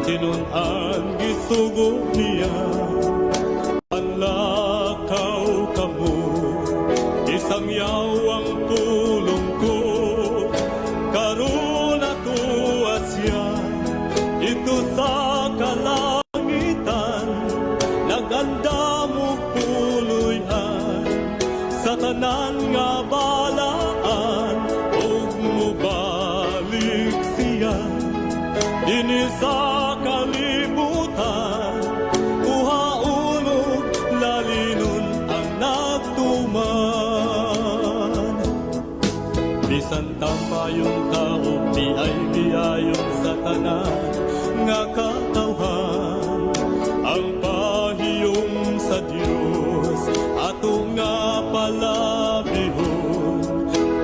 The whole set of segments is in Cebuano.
Tinun-an gisugo niya. Panlakaw kamo, isangyaw ang pulong ko. Karon atoa siya didto sa kalangitan, nag-andam og puloy-an sa tanan nga balaan, ug mobalik siya dinhi sa kalibutan, kuhaon ug lalinon ang nagtuman. Bisan tampayon ta og biay-biayon sa tanan nga katawhan, ang pahiyom sa Dios ato nga palabihon.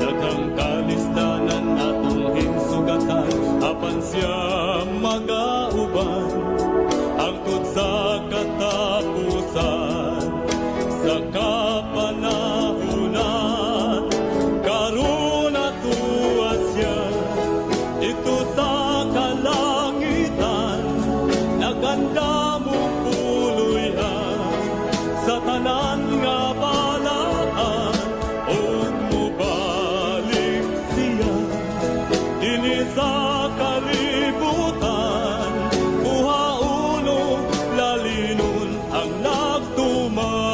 Daghang kalisdanan atong hinsugatan, apan siya magauban hangtod sa katapusan sa kapanahunan. Karon atoa siya didto sa kalangitan, nag-andam og puloy-an sa tanan nga balaan, ug mobalik siya dinhi sa kalibutan, kuhaon ug lalinon ang nagtuman.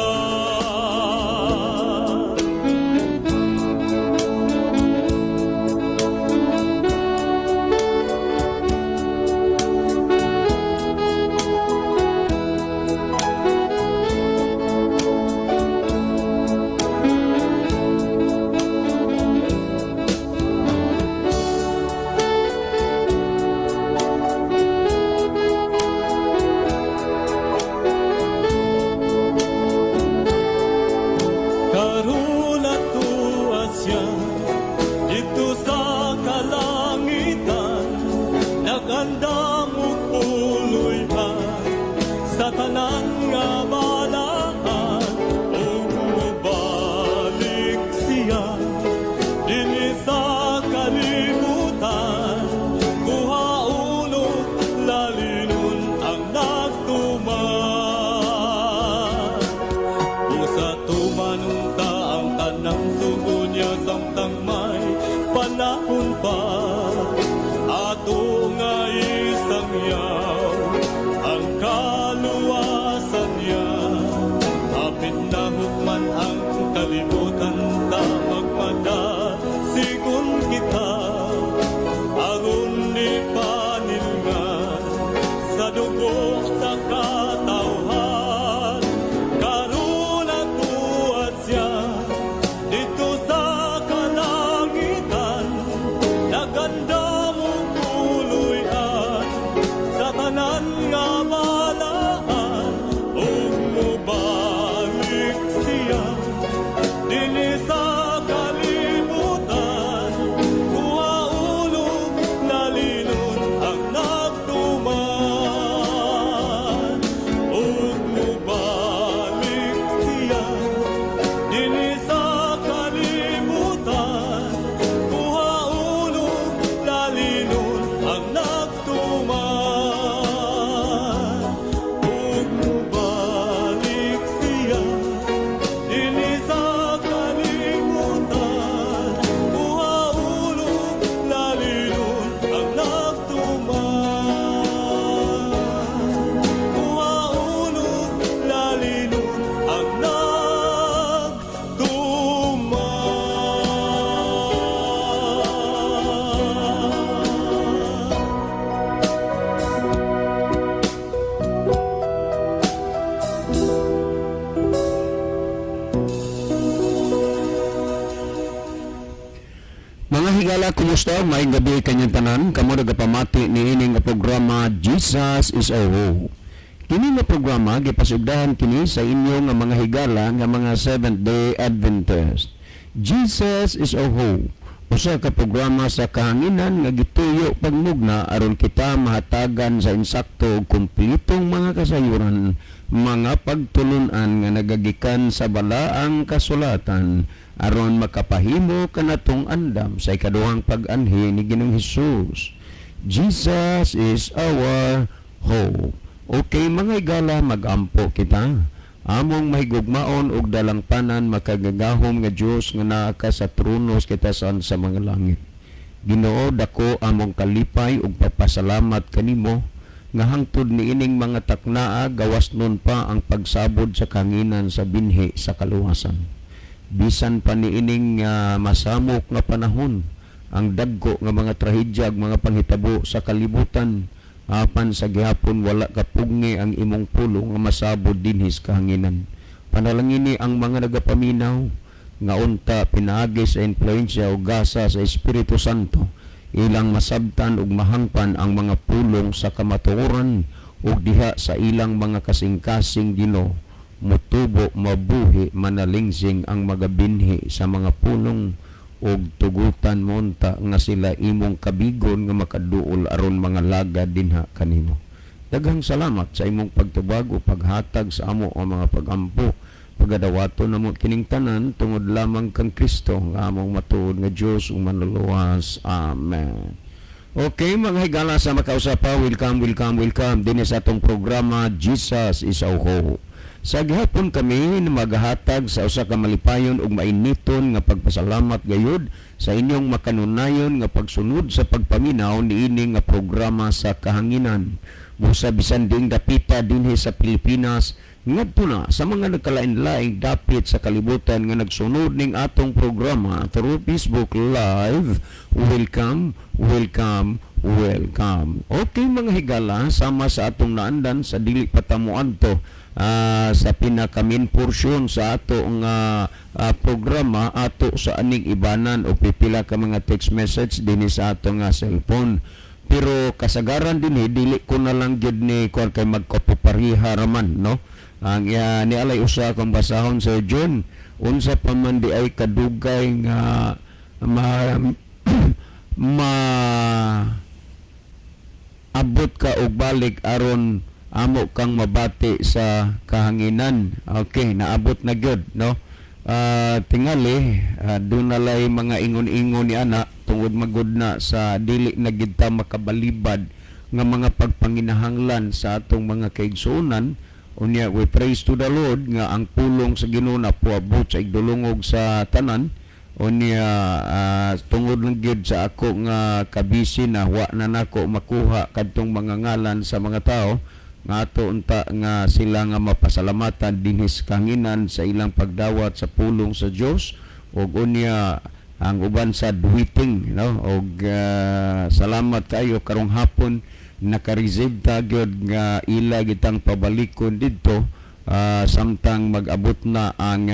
Karon atoa siya didto sa kalangitan, nag-andam og puloy-an sa tanan nga balaan, ug mobalik siya dinhi sa kalibutan, kuhaon ug lalinon ang nagtuman. Usa tumanon ta ang tanang sugo niya samtang may panahon pa, ato nga isangyaw ang kaluwasan niya. Hapit na hukman ang kalibutan ta, magmadasigon kita aron di panilngan sa dugo sa katawhan. Karon atoa siya didto sa kalangitan, nag-andam og puloy-an sa tanan nga balaan, ug mobalik siya dinhi sa kalibutan, kuhaon ug lalinon ang nagtuman, ug mobalik siya dinhi sa kalibutan, kuhaon ug lalinon ang nagtuman, ug mobalik siya dinhi sa kalibutan, kuhaon ug lalinon ang nagtuman, kuhaon ug lalinon ang nagtuman. Mga higala, kumusta? Maayong gabi kanyang tanan. Kamo nagapamati ni nga programa Jesus is Our Hope. Kini nga programa gipasugdahan kini sa inyo nga mga higala nga mga Seventh Day Adventist. Jesus is Our Hope. Usa ka programa sa kahanginan nga gituyo pagmugna aron kita mahatagan sa insakto ug kumpletong mga kasayuran, mga pagtulunan nga nagagikan sa balaang kasulatan aron makapahimo kanatong andam sa ikaduhang pag-anhi ni Ginoong Hesus. Jesus is our hope. Okay, mga higala, magampo kita. Among mahigugmaon ug dalangpanan, makagagahom nga Dios nga naa ka sa trono sa kitasan sa mga langit. Ginoo, dako among kalipay ug pagpasalamat kanimo nga hangtod niining mga taknaa gawas nun pa ang pagsabod sa kahanginan sa binhi sa kaluwasan. Bisan pa niining masamok nga panahon, ang dagko nga mga trahedya ug mga panghitabo sa kalibutan, apan sa gihapon wala kapugngi ang imong pulong nga masabod dinhi sa kahanginan. Panalangini ang mga nagapaminaw nga unta pinaagi sa impluwensya o gasa sa Espiritu Santo ilang masabtan ug mahangpan ang mga pulong sa kamatuoran ug diha sa ilang mga kasing-kasing, Ginoo, mutubo, mabuhi, manalingsing ang mga binhi sa mga pulong ug tugutan mo unta nga sila imong kabigon nga makaduol aron mga laga dinha kanimo. Daghang salamat sa imong pagtubag o paghatag sa amo ang mga pagampo. Pagadawaton namo kining tanan tungod lamang kang Kristo nga among matuod nga Dios ug manluluwas. Amen. Okay, mga higala sa makausapa, welcome, welcome, welcome dinhi sa atong programa Jesus is Our Hope. Sa gihapon kami maghatag sa usa ka malipayon ug mainiton nga pagpasalamat gayud sa inyong makanunayon nga pagsunod sa pagpaminaw niini nga programa sa kahanginan. Busa bisan diing dapita dinhi sa Pilipinas ngadto na sa mga nagkalain-laing dapit sa kalibutan nga nagsunod ning atong programa through Facebook Live. Welcome, welcome, welcome. Okay, mga higala, sama sa atong naandan sa dili pa ta moadto sa pinaka main portion sa ato nga programa, ato sa aning ibanan o pipila ka mga text message dinhi sa ato nga cellphone. Pero kasagaran dinhi dili ko na lang gyud ni kuan kay magkapapariha raman, no? Ang ya ni alay usa akong basahon, Sir John, unsa pa man di ay kadugay nga ma ma abot ka og balik aron amo kang mabati sa kahanginan? Okay, naabot na gyud, no? Tingali dunalay mga ingon-ingon ni ana tungod magud na sa dili na gid ta makabalibad nga mga pagpanginahanglan sa atong mga kaigsuonan. Unya we praise to the Lord nga ang pulong sa Ginoo na puabot sa igdulungog sa tanan. Unya tungod lang gyud sa ako nga kabisi na wa na nako makuha kadtong mga ngalan sa mga tao nga ato unta nga sila nga mapasalamatan dinhi sa kahanginan sa ilang pagdawat sa pulong sa Dios ug unya ang uban sa duwiting, no? Og salamat kayo karong hapon naka-receive ta gyud nga ila gitang pabalikon didto samtang mag-abot na ang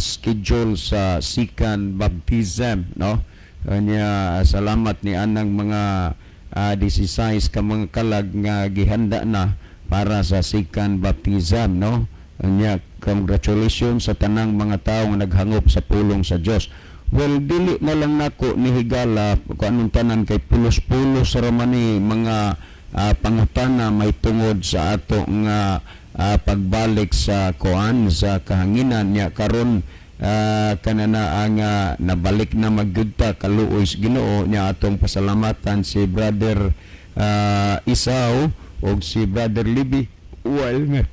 schedule sa second baptism, no? Kanya salamat ni anang mga 16 ka mga kalag nga gihanda na para sa second baptism, no? Kanya congratulations sa tanang mga tao nga naghangop sa pulong sa Dios. Well, dili na lang nako ni higala kung anong tanan kay pulos-pulos ra man ni mga pangutana may tungod sa ato nga pagbalik sa kuan sa kahanginan niya karon kanana ang nabalik na magyud ta kaluoy sa Ginoo niya. Atong pasalamatan si Brother Isaw ug si Brother Libby. Well, nga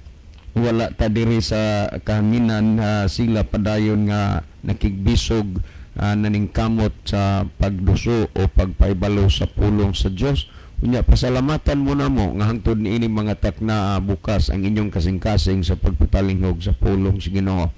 wala ta diri sa kahanginan, sila padayon nga nakigbisog, naningkamot sa pagduso o pagpaibalo sa pulong sa Dios. Unya pasalamatan mo na mo nga hangtod niini mga takna bukas ang inyong kasing-kasing sa pagpapalinghog sa pulong sa Ginoo.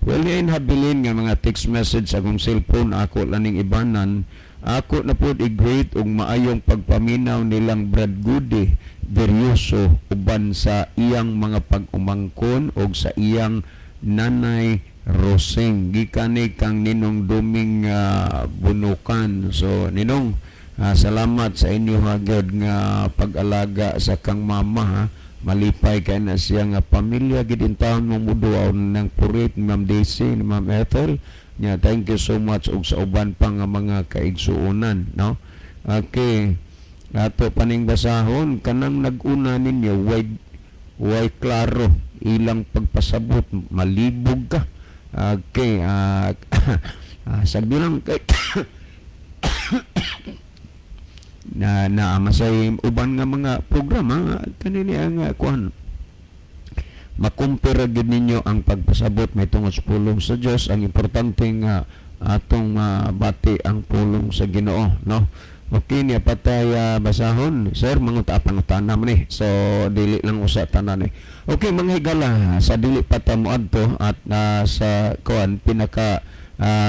Well, ngayon habilin nga mga text message sa akong cellphone ako laning ibanan. Ako na pod i-greet og maayong pagpaminaw nilang Brad Goody Beryoso uban sa iyang mga pag-umangkon og sa iyang nanay Roseng gikan ni kang Ninong Duming Bunukan. So Ninong, salamat sa inyo hagod nga pag-alaga sa kang mama, ha. Malipay kay na siya nga pamilya gid intawon mo muduaw ng purit ni Ma'am Daisy, ni Ma'am Ethel nya. Thank you so much og sa uban pa nga mga kaigsuonan, no? Okay, ato paning basahon kanang nag-una ninyo way klaro ilang pagpasabot, malibog ka. Okay, sabi lang kay Na naa masay uban nga mga programa kanini ang kuan, makumpira gyud ninyo ang pagpasabot may tungod sa pulong sa Dios. Ang importante nga atong mabati ang pulong sa Ginoo, no? Okay, niya patay basahon, sir, mga pangutana man ni, so dili lang usa tanan ni. Okay, mga higala, sa dili pa ta moadto at sa kuan, pinaka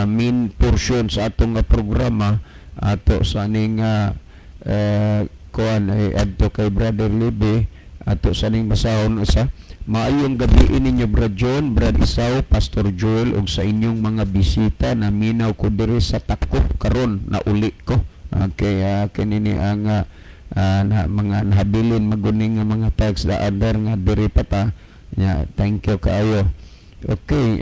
main portion sa atong nga programa ato sa ning kuan ay adto kay Brother Libe, ato sa ning basahon usa. Maayong gabi ninyo, Brad John, Brad Isaw, Pastor Joel ug sa inyong mga bisita. Naminaw ko diri sa Takop karon, na uli ko. Okay, kini ni ang na, mga nahabilin maguning nga mga text, the other nga diri pa ta. Yeah, thank you kaayo. Okay,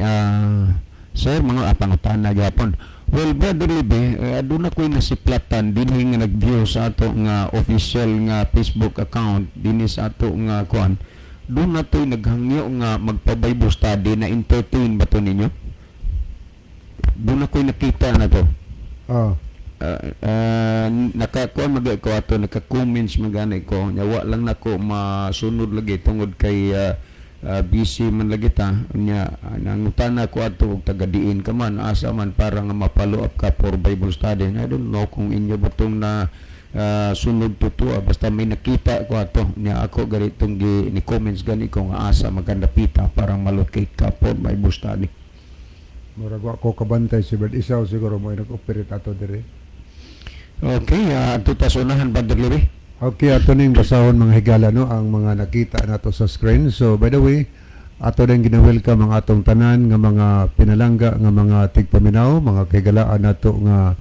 sir, mga pangutana gyapon. Well, Brother Libe, aduna ko'y nasiplatan dinhi nga nag-view sa ato nga official nga Facebook account dinhi sa ato nga kuan. Doon na to'y naghangyo nga magpa-Bible study. Na entertain ba to ninyo? Doon na ko'y nakita na to. Nakakuan mag ko ato, naka-comments magani ko nya, wa lang nako masunod lagi tungod kay busy man lagi ta. Nya nangutana ko ato og taga diin ka man, asa man, para nga ma-follow up ka for Bible study. I don't know kung inyo ba tong na sunod tutua, basta may nakita ko ato nya, ako ganitong gi ni comments gani ko nga asa maganda pita parang malocate ka for Bible study. Murag wa ko kabantay. Si Brad Isaw siguro mo nag-operate ato diri. Okay, ato ta sa unahan, Brother Levi. Okay, ato ning basahon, mga higala, no, ang mga nakita nato sa screen. So by the way, ato din gina-welcome ang atong tanan nga mga pinalangga nga mga tigpaminaw, mga kahigalaan nato nga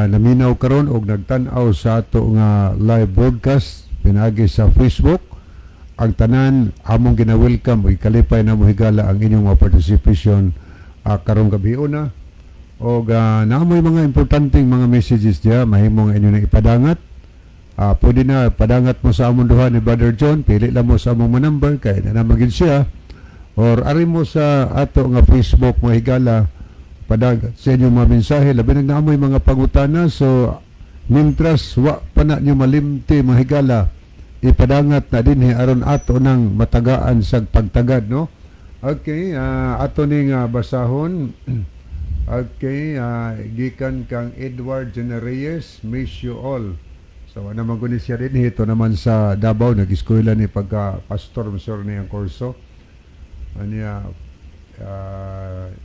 naminaw karon og nagtan-aw sa ato nga live broadcast pinaagi sa Facebook. Ang tanan among gina-welcome ug kalipay na mo, higala, ang inyong mga participation karong gabi una. Og naamoy mga importanteng mga messages diya, mahimo nga inyo na ipadangat. Pwede na padangat mo sa among duha ni Brother John, pili lang mo sa among mga number kay na naman siya. Or ari mo sa ato nga Facebook, mga higala, padangat sa inyong mga mensahe, labi na naamoy mga pangutana. So mintras wa pa na nyo malimti, mga higala, ipadangat na dinhi aron ato nang matagaan sa pagtagad, no? Okay, ato ning basahon. Okay, gikan kang Edward Genereyes, miss you all. So, naman ko ni siya din, ito naman sa Davao, nag-eskwela ni pagka pastor, sir, ni ang kurso. Aniya,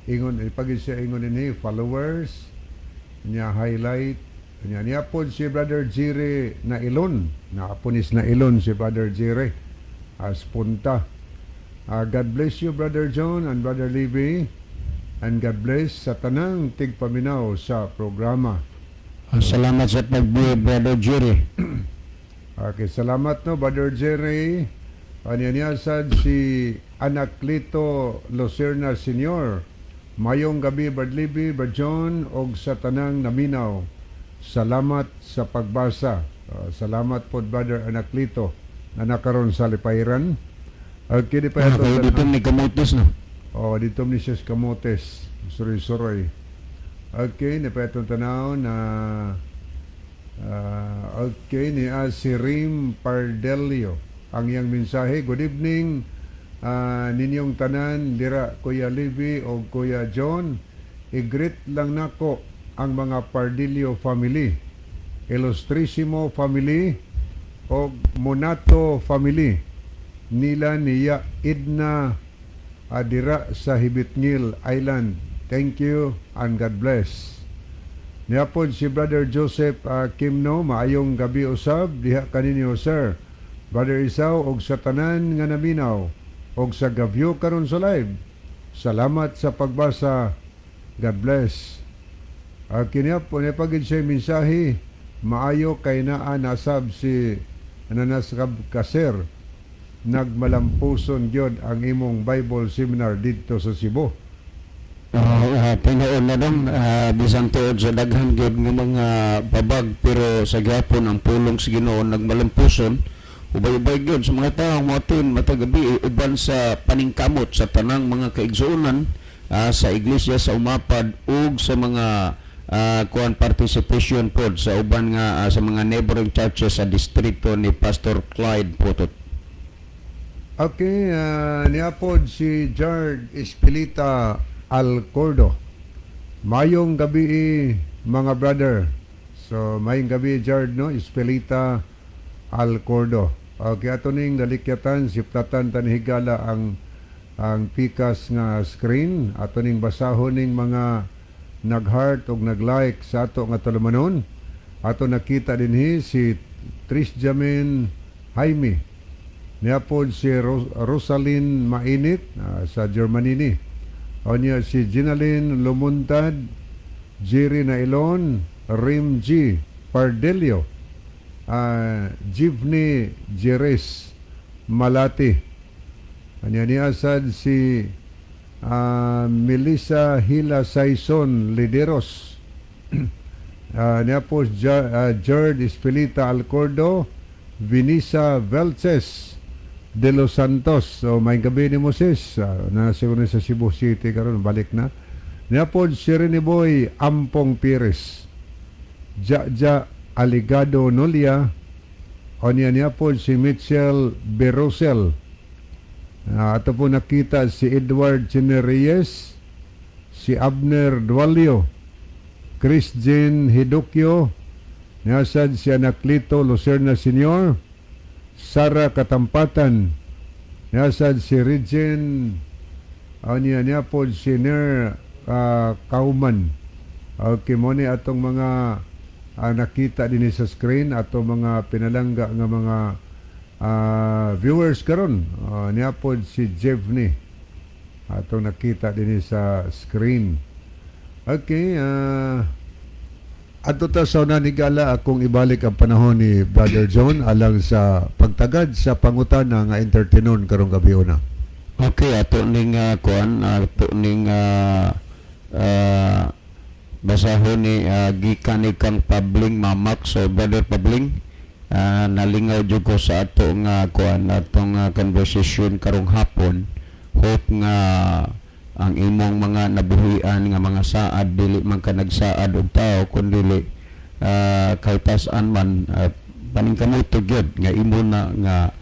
ingon, pag siya ingon ini, followers, niya highlight, niya niya po si Brother Jire na Ilon, naaponis na Ilon si Brother Jire, as punta. God bless you, Brother John and Brother Libby, and God bless sa tanang tigpaminaw sa programa. Salamat sa pag Brother Jerry. Okay, salamat, no, Brother Jerry. Anya niya sad si Anaclito Lucerna Sr. Mayong gabi, Brad Libby, Brad John, og sa tanang naminaw. Salamat sa pagbasa. Salamat po, Brother Anaclito, na nakaron sa Lipayran. Okay, di pa ito Kay dito ni Camotes, no? Oh, dito ni siya sa Camotes. Suroy-suroy. Okay, ni pa itong tanaw na okay, ni si Rim Pardelio. Ang iyang mensahe, "Good evening ninyong tanan dira, Kuya Libby o Kuya John. I-greet lang nako ang mga Pardillo family, Illustrissimo family o Monato family nila niya Idna adira sa Hibitngil Island. Thank you and God bless." Niapod si Brother Joseph Kimno, "Maayong gabi usab diha kaninyo, sir. Brother Isaw og sa tanan nga naminaw og sa gavyo karon sa live. Salamat sa pagbasa. God bless." Kini po niya pagid siya mensahe, "Maayo kay naa nasab si Ananas Kaser, nagmalampuson gyud ang imong Bible seminar didto sa Cebu." Tinuod na dong, bisan tuod sa daghan gyud nga mga babag, pero sa gyapon ang pulong sa Ginoo nagmalampuson ubay-ubay gyud sa mga tawo moatin matag gabi uban sa paningkamot sa tanang mga kaigsuonan sa iglesia sa Umapad ug sa mga Kuan participation pod sa uban nga sa mga neighboring churches sa distrito ni Pastor Clyde Putot. Okay, niapod si Jard Espilita Alcordo. Mayong gabi, mga brother. So, mayong gabi, Jard, no? Espilita Alcordo. Okay, ato ning dalikyatan, siplatan tan, higala, ang pikas nga screen. Ato ning basahon ning mga nag-heart ug nag-like sa ato nga tulumanon. Ato nakita dinhi si Trish Jamin Jaime. Niapod si Rosalyn Mainit sa Germany ni. O niya si Ginalyn Lumuntad, Jerry Nailon, Rim G. Pardelio, Jivni Jerez Malati. Anya niya sad si Melissa Hila Saison Lideros. Niya po si Jerd Espelita Alcordo, Vinisa Velces de los Santos. So, may gabi ni Moses. Na siguro sa Cebu City karon, balik na. Niya po si Rene Boy Ampong Pires. Ja Aligado Nolia. O niya niya po si Mitchell Berosel. Ato po nakita si Edward Chine Reyes, si Abner Dualio, Chris Jean Hidukyo, nasad si Anaclito Lucerna Sr., Sara Katampatan, nasad si Regine, niya niya po si Ner Kauman. Okay, mo ni atong mga nakita din sa screen, atong mga pinalangga nga mga viewers karon. Niya po si Jevni. Atong nakita din sa screen. Okay, adto ta sa una, higala, akong ibalik ang panahon ni Brother John alang sa pagtagad sa pangutana nga entertainon karong gabi una. Okay, ato ning kuan, ato ning basahon ni gikan ni kang Pabling Mamak. So Brother Pabling, nalingaw jud ko sa ato nga kuan, atong conversation karong hapon. Hope nga ang imong mga nabuhian nga mga saad, dili man ka nagsaad og tao kundi kahit man paningkamuto gyud nga imo na nga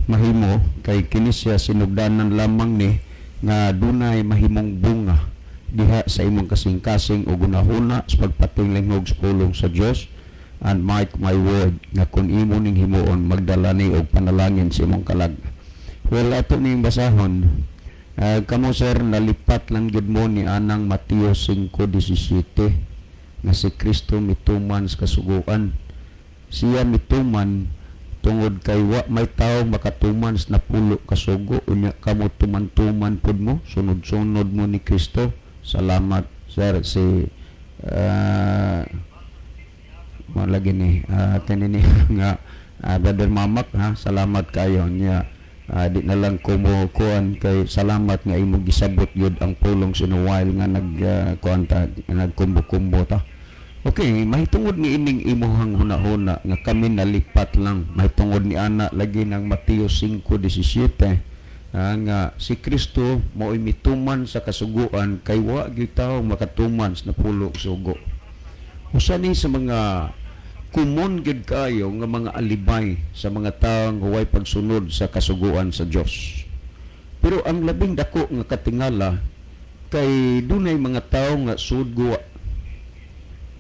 mahimo, kay kini siya sinugdanan lamang ni nga dunay mahimong bunga diha sa imong kasing-kasing o gunahuna sa pagpatinglinghog sa pulong sa Dios. And mark my word nga kung imo ning himuon, magdala ni og panalangin sa imong kalag. Well, ato ning basahon. Kamo sir, nalipat lang gyud mo ni anang Mateo 5:17 nga si Kristo mituman sa kasuguan. Siya mituman tungod kay wa may tao makatuman sa 10 kasugo. Unya kamo tuman-tuman pud mo, sunod-sunod mo ni Kristo. Salamat, sir. Si mo lagi ni kani ni nga Brother Mamak ha, salamat kayo niya. Di na lang ko mo kuan kay salamat nga imo gisabot gyud ang pulong sinuwal nga nag kuan ta, nagkumbo-kumbo ta. Okay, mahitungod ni ining imuhang hunahuna nga kami nalipat lang mahitungod ni ana lagi ng Mateo 5:17 nga si Kristo mao'y mituman sa kasuguan kay wa gyud tawo makatuman sa 10 sugo. Usa ni sa mga common gyud kayo nga mga alibay sa mga tawo nga way pagsunod sa kasuguan sa Dios. Pero ang labing dako nga katingala kay dunay mga tawo nga sudgo,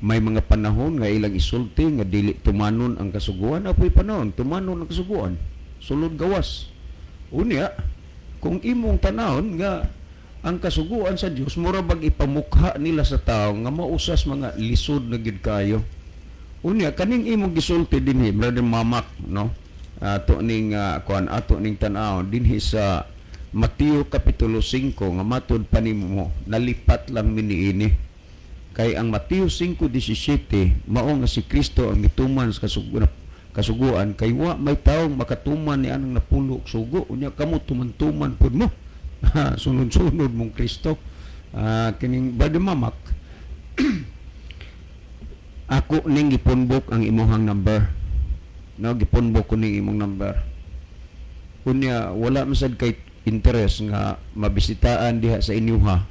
may mga panahon nga ilang isulti nga dili tumanon ang kasuguan, apoy panahon tumanon ang kasuguan sulod gawas. Unya kung imong tanawon nga ang kasuguan sa Dios mura bag ipamukha nila sa tao nga mausas mga lisod na gid kayo. Unya kaning imong gisulti dinhi, Brother Mamak, no, ato ning kuan, ato ning tan-aw dinhi sa Mateo kapitulo 5 nga matud pa nimo nalipat lang mi niini, kay ang Mateo 5:17 mao nga si Kristo ang mituman sa kasuguan kay wa may taong makatuman ni anang 10 sugo. Unya kamo tuman-tuman pud mo, sunod-sunod mong Kristo. Kining Brother Mamak, ako ning gipunbok ang imuhang number, no? Gipunbok ko ning imong number. Unya wala man sad kay interest nga mabisitaan diha sa inyuha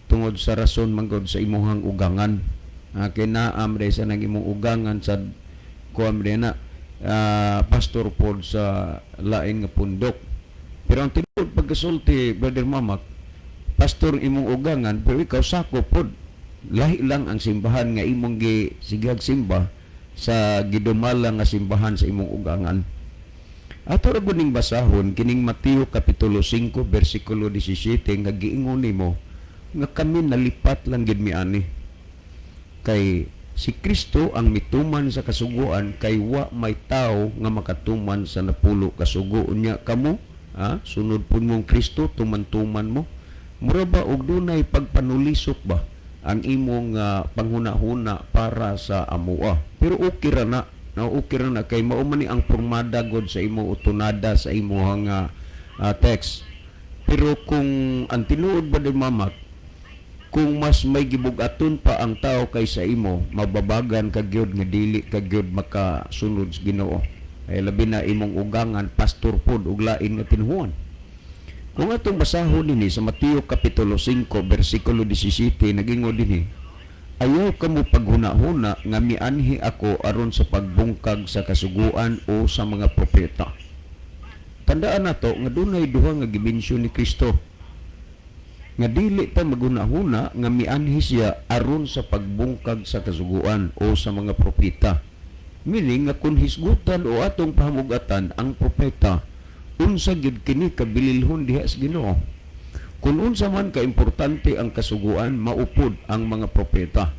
tungod sa rason manggod sa imuhang ugangan. Kay naa man sa nang imong ugangan sa kuan man na pastor pod sa lain nga pundok. Pero ang tinuod pagkasulti, Brother Mamak, pastor imong ugangan pero ikaw sako pod. Lahi lang ang simbahan nga imong gi sigag simba sa gidumala nga simbahan sa imong ugangan. Ato ra gud ning basahon kining Mateo kapitulo 5 bersikulo 17 nga giingon nimo nga kami nalipat lang gid mi ani. Kay si Kristo ang mituman sa kasuguan kay wa may tao nga makatuman sa napulo kasugo. Unya kamo, ha? Sunod pud mong Kristo, tuman-tuman mo. Mura ba og dunay pagpanulisok ba ang imong panghuna-huna para sa amoa? Pero okay ra na. Na okay ra na kay mao man ni ang pormada god sa imo utunada sa imong text. Pero kung ang tinuod ba din, Mamak, kung mas may gibug-aton pa ang tao kaysa imo, mababagan ka gyud nga dili ka gyud makasunod sa Ginoo. Ay labi na imong ugangan pastor pod ug lain nga tinuhuan. Kung atong basahon dinhi sa Mateo kapitulo 5 bersikulo 17, nagingon dinhi, "Ayaw kamo paghuna-huna nga mianhi ako aron sa pagbungkag sa kasuguan o sa mga propeta." Tandaan nato nga dunay duha nga gimensyon ni Kristo nga dili ta maghuna-huna nga mianhi siya aron sa pagbungkag sa kasuguan o sa mga propeta. Meaning nga kung hisgutan o atong pahamugatan ang propeta, unsa gyud kini kabililhon diha sa Ginoo? Kung unsa man kaimportante ang kasuguan, maupod ang mga propeta.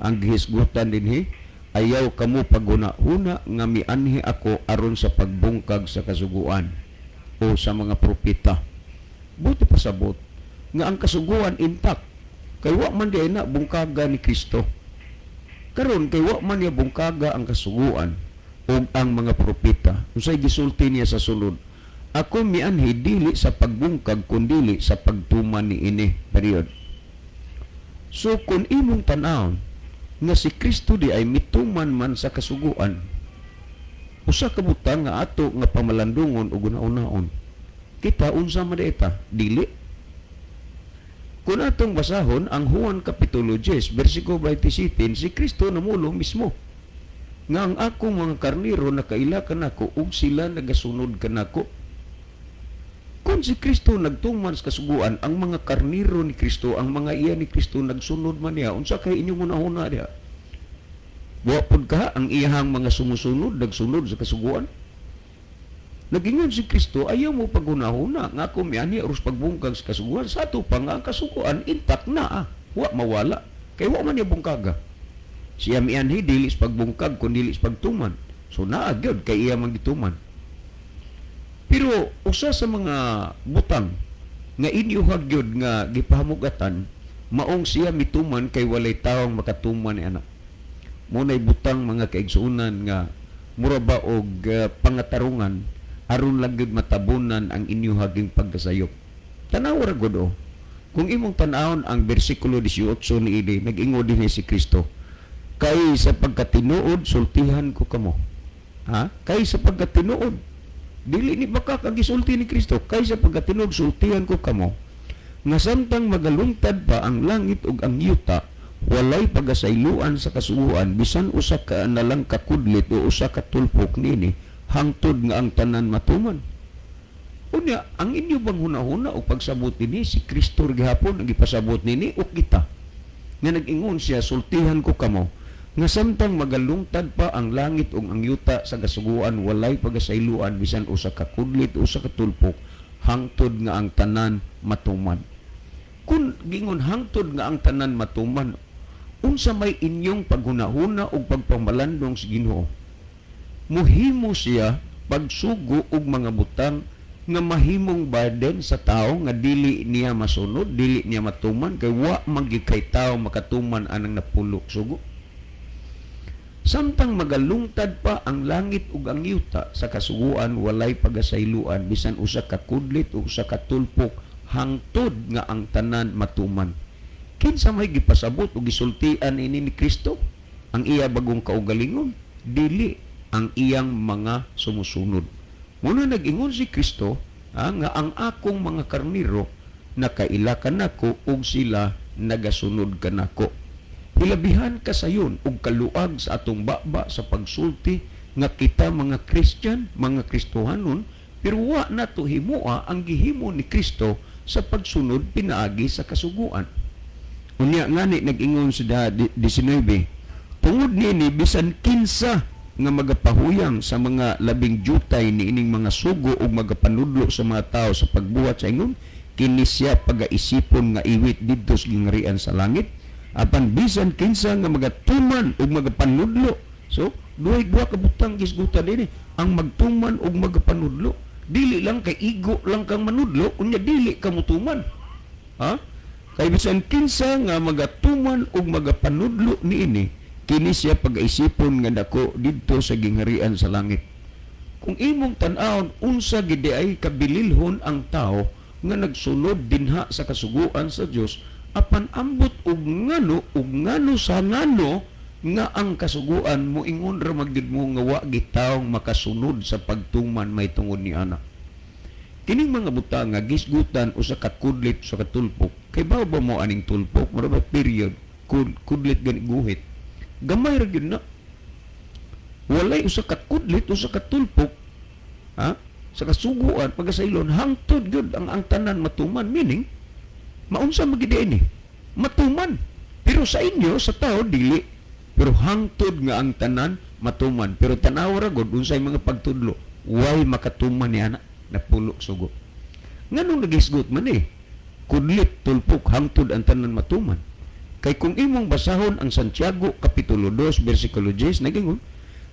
Ang gihisgutan dinhi, ayaw kamo paghuna-huna nga mianhi ako aron sa pagbungkag sa kasuguan o sa mga propeta. Buti pasabot nga ang kasuguan intact kay wa man diay na bungkaga ni Kristo. Karon kay wa man niya bungkaga ang kasuguan ug ang mga propeta, unsay gisulti niya sa sulod? "Ako mianhi dili sa pagbungkag kundili sa pagtuman niini." Period. So kung imong tan-awon nga si Kristo di ay mituman man sa kasuguan, usa ka butang nga ato nga pamalandungon ug una-unaon, kita unsa man di ta dili. Kung atong basahon ang Juan Kapitulo 10, versikulo 27, si Kristo namulong mismo nga ang akong mga karniro nakaila kanako ug sila nagasunod kanako. Kung si Kristo nagtuman sa kasuguan, ang mga karniro ni Kristo, ang mga iya ni Kristo nagsunod man niya, unsa kay inyong hunahuna diha? Wa pud ka ang iyahang mga sumusunod nagsunod sa kasuguan? Nagingon si Kristo, ayaw mo paghunahuna nga ako mianhi aron pagbungkag sa kasuguan. Sa ato pa nga ang kasuguan intact na, ah. Wa mawala. Kay wa man niya bungkaga. Siya mianhi dili sa pagbungkag kun dili sa pagtuman. So naa gyud kay iya man gituman. Pero usa sa mga butang nga inyuhag gyud nga gipahamugatan maong siya mituman kay walay tawong makatuman ni ana. Mo nay butang, mga kaigsuonan, nga mura ba og pangatarungan aron lang gyud matabunan ang inyuhaging pagkasayop. Tanawa ra gud oh. Kung imong tan-awon ang bersikulo 18 niini, nag-ingon din si Kristo, "Kay sa pagkatinuod sultihan ko kamo." Ha? Kay sa pagkatinuod, dili ni baka kagisulti ni Kristo, "Kay sa pagkatinuod sultihan ko kamo nga samtang magalungtad pa ang langit ug ang yuta, walay pagasayloan sa kasuguan bisan usa ka nalang kakudlit o usa ka tulpok nini hangtod nga ang tanan matuman." Unya, ang inyo bang hunahuna o pagsabot nini, si Kristo gihapon ang gipasabot nini o kita? Nga nag-ingon siya, sultihan ko kamo nga samtang magalungtad pa ang langit ug ang yuta sa kasuguan, walay pagasayloan bisan usa ka kudlit o usa ka tulpok hangtod nga ang tanan matuman. Kung gingon hangtod nga ang tanan matuman, unsa may inyong paghunahuna ug pagpamalandong sa Ginoo? Muhimo siya pagsugo og mga butang nga mahimong burden sa tao nga dili niya masunod, dili niya matuman, kay wa man gyud kay tao makatuman anang napulo sugo? Samtang magalungtad pa ang langit ug ang yuta sa kasuguan, walay pagasayloan bisan usa ka kudlit o usa ka tulpok hangtod nga ang tanan matuman. Kinsa may gipasabot o gisultian ini ni Kristo? Ang iya bagong kaugalingon, dili ang iyang mga sumusunod. Muna nag-ingon si Kristo nga ang akong mga karniro nakaila kanako ug sila nagasunod kanako. Hilabihan kasayon ug kaluag sa atong baba sa pagsulti nga kita mga Christian, mga Kristohanon, pero wa nato himoa ang gihimo ni Kristo sa pagsunod pinaagi sa kasuguan. Unya ngani nag-ingon sa 19, tungod niini bisan kinsa nga magapahuyang sa mga labing jutay niining mga sugo ug magapanudlo sa mga tao sa pagbuhat sa ingon, kini siya pagaisipon nga iwit didto sa gingharian sa langit. Apan bisan kinsa nga magatuman ug magapanudlo. So, duhay duha ka butang gisgutan dinhi, ang magtuman ug magapanudlo. Dili lang kay igo lang kang manudlo, unya dili ka motuman. Ha? Kay bisan kinsa nga magatuman ug magapanudlo niini, kini siya pagaisipon nga dako didto sa gingharian sa langit. Kung imong tan-awon unsa gid ay kabililhon ang tao nga nagsunod dinha sa kasuguan sa Dios, apan ambot og ngano sa ngano nga ang kasuguan moingon ra magyud mo nga wa gitawong makasunod sa pagtuman may tungod ni ana. Kining mga butang nga gisgutan usa ka kudlit sa katulpok, kay ba ba mo aning tulpok mura ba period kudlit gani guhit. Gamay ra gyud na. Walay usa ka kudlit, usa ka tulpok, ha? Sa kasuguan pagasaylon hangtod gyud ang tanan matuman, meaning maunsa magid ini matuman, pero sa inyo sa tao dili, pero hangtod nga ang tanan matuman. Pero tan-awa ra gud unsay mga pagtudlo, way makatuman ni ana napulo sugo. Nganong nagisgot man kudlit tulpok hangtod ang tanan matuman? Kay kung imong basahon ang Santiago Kapitulo 2 versikulo 10, nagingon,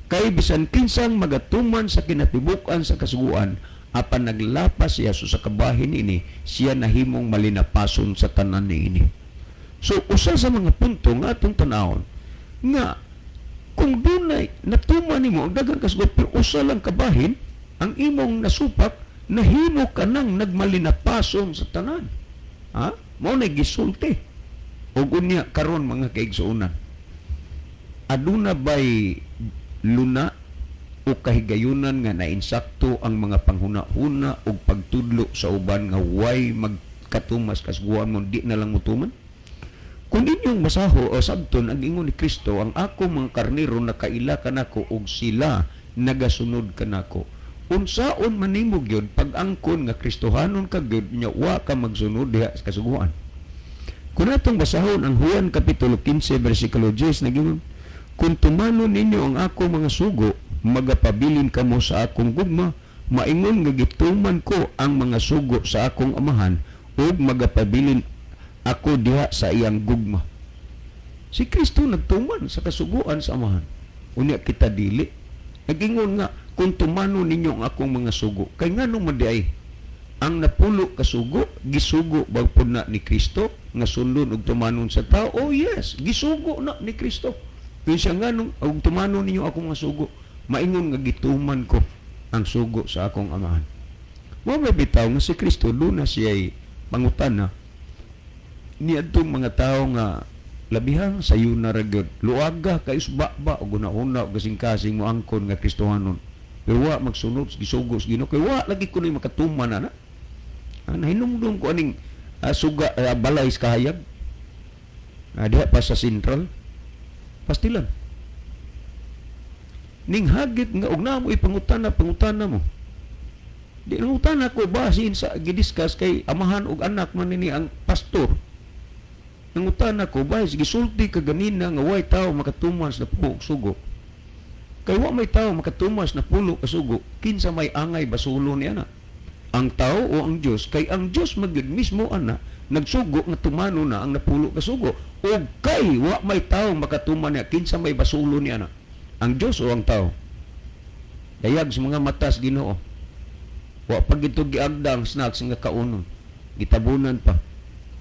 kay bisan kinsang magatuman sa kinatibuk-an sa kasuguan, apan naglapas siya so sa kabahin ini, siya nahimong malinapason sa tanan niini. So usa sa mga punto nga atong tan-awon nga kung dunay natuman nimo ang daghang kasuguan pero usa lang kabahin ang imong nasupak, nahimo ka nang nagmalinapason sa tanan. Ha? Mao na gisulti. Ug unya karon mga kaigsuonan, aduna bay luna o kahigayunan nga nainsakto ang mga panghuna-huna og pagtudlo sa uban nga way magkatumas kasuguan mo, di na lang motuman? Kung inyong masaho o sabton ang ingon ni Kristo, ang ako mga karnero nakaila kanako og sila nagasunod kanako. Unsaon man nimo gyud pag-angkon nga Kristohanon ka gyud nya wa ka magsunod diha sa kasuguan? Kung atong basahon ang Juan Kapitulo 15 versikulo 10, nagingon, kung tumanon ninyo ang ako mga sugo, magapabilin kamo sa akong gugma, maingon nga gituman ko ang mga sugo sa akong amahan, ug magapabilin ako diha sa iyang gugma. Si Kristo nagtuman sa kasuguan sa amahan. Unya kita dili. Nagingon nga, kung tumanon ninyo ang akong mga sugo, kay nganong man di ay ang napulo kasugo, gisugo ba pud na ni Kristo nga sundon og tumanon sa tao? Oh yes, gisugo na ni Kristo. Kung siya nganong og tumanon ninyo akong mga sugo, maingon nga gituman ko ang sugo sa akong amahan. Mao may bitaw nga si Kristo doon na siya'y pangutana niadtong mga tao nga labihan sayo na ra gyud, luaga kay usba-ba og una-una og kasing-kasing mo angkon nga Kristohanon, pero wa magsunod sa gisugo sa Ginoo kay wa lagi kunoy makatuman ana. Nahinumdum ko aning suga balay sa kahayag. Diha pa sa Central Pastilan. Ning hagit nga og namo ipangutana, pangutana mo. Di nangutana ko basin sa gidiscuss kay amahan og anak man nini ang pastor. Nangutana ko ba gisulti ka ganina nga way tao makatuman sa napulo sugo. Kay wa may tao makatumas na pulo ka sugo, kinsa may angay basulo niya na? Ang tao o ang Dios? Kay ang Dios magyud mismo ana nagsugo nga tumano na ang napulo ka sugo. O kay wa may tao makatuman niya, kinsa may basulo niya na? Ang Dios o ang tao? Dayag sa mga matas Ginoo. Wa pa gito giagda ang snacks nga kaunon. Gitabunan pa.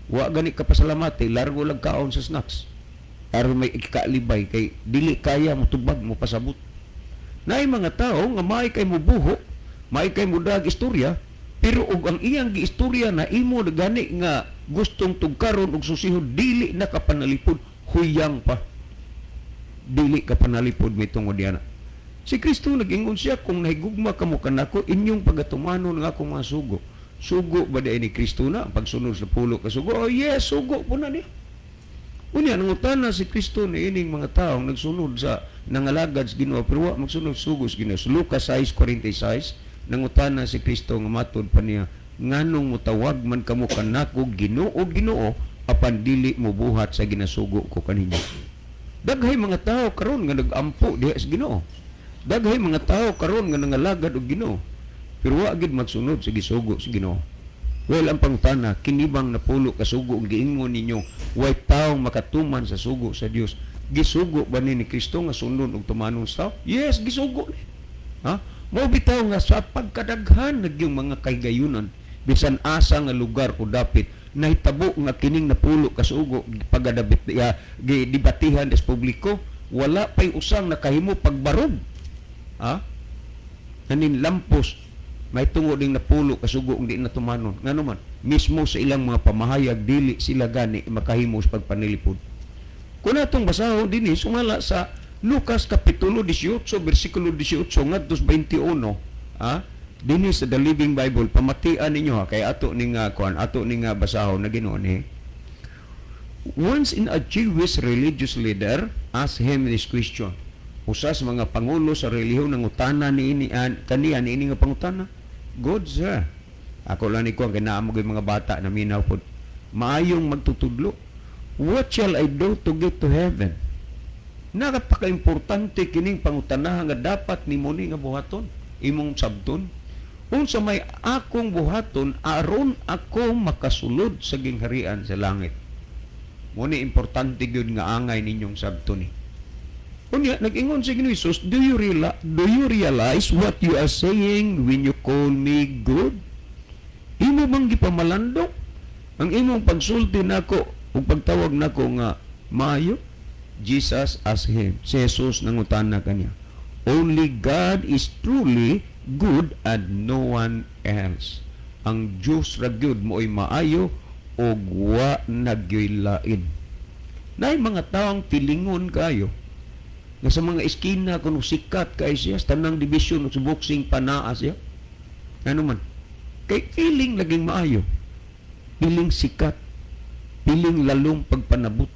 Wa gani ka pasalamati, largo lang kaon sa snacks. Aron may ikalibay kay dili kaya mo tubag mo pasabot. Naay mga tao nga maay kay mubuho, maay kay mudag istorya, pero og ang iyang giistorya na imo gani nga gustong tugkaron og susihon, dili na ka panalipod, huyang pa. Dili ka panalipod mitungod diana. Si Kristo nag-ingon siya, kung nahigugma kamo kanako, inyong pagatumanon nga akong mga sugo. Sugo ba di ni Kristo na pagsunod sa pulo ka sugo? Oh yes, sugo po na niya. Unya, nangutana si Kristo ni ining mga taong nagsunod sa nangalagad sa Ginoo pero wa magsunod sugo sa Ginoo. Sa Lucas 6:46, nangutana si Kristo nga matud pa niya, "Nganong motawag man kamo kanako Ginoo, Ginoo, apan dili mo buhat sa ginasugo ko kaninyo?" Daghay mga tao karon nga nag-ampo diha sa Ginoo. Daghay mga tao karon nga nangalagad og Ginoo pero wa gid magsunod sa gisugo sa Ginoo. Well, ang pangutana, kini bang napulo ka sugo ang giingon ninyo, way taong makatuman sa sugo sa Dios? Gisugo ba ni Kristo nga sundon og tumanon sa tao? Yes, gisugo ni. Ha? Mao bitaw nga sa pagkadaghan nagyung mga kahigayunan, bisan asa nga lugar o dapit, nahitabo nga kining napulo ka sugo pagadabit ya, gidebatihan sa publiko, wala pay usang nakahimo pagbarog. Ha? Nanin lampos may tungo ding napulo ka sugo ang di na tumanon. Ngano man, mismo sa ilang mga pamahayag dili sila gani makahimo sa pagpanilipod. Kung atong basahon dinhi sumala sa Lucas kapitulo 18 bersikulo 18 ngadto sa 21, ha? Dinhi sa The Living Bible, pamatian ninyo ha, kay ato ning kuan, ato ning basahon na Ginoo ni. Once in a Jewish religious leader asked him this question. Usa sa mga pangulo sa relihiyon nangutana ni ini kaniya ni ini nga pangutana. "Good sir." Ako lang ni ko ang kinaamo mga bata na minaw pod. "Maayong magtutudlo. What shall I do to get to heaven?" Napaka-importante kining pangutanahan nga dapat nimo ni nga buhaton, imong sabton. "Unsa may akong buhaton aron ako makasulod sa gingharian sa langit?" Mo ni importante gyud nga angay ninyong sabton ni. Unya nag-ingon si Ginoo Jesus, Do you realize what you are saying when you call me good? Imo bang gipamalandong ang imong pagsulti nako ug pagtawag nako nga maayo?" Jesus asked him. Si Jesus nangutana kaniya. "Only God is truly good and no one else." Ang Diyos ra gyud mo'y maayo ug wa na gyoy lain. Naay mga taong pilingon kayo nga sa mga eskina kuno sikat kay siya, sa tanang division sa boxing panaa siya. Ano man? Kay feeling laging maayo. Feeling sikat. Feeling lalong pagpanabot.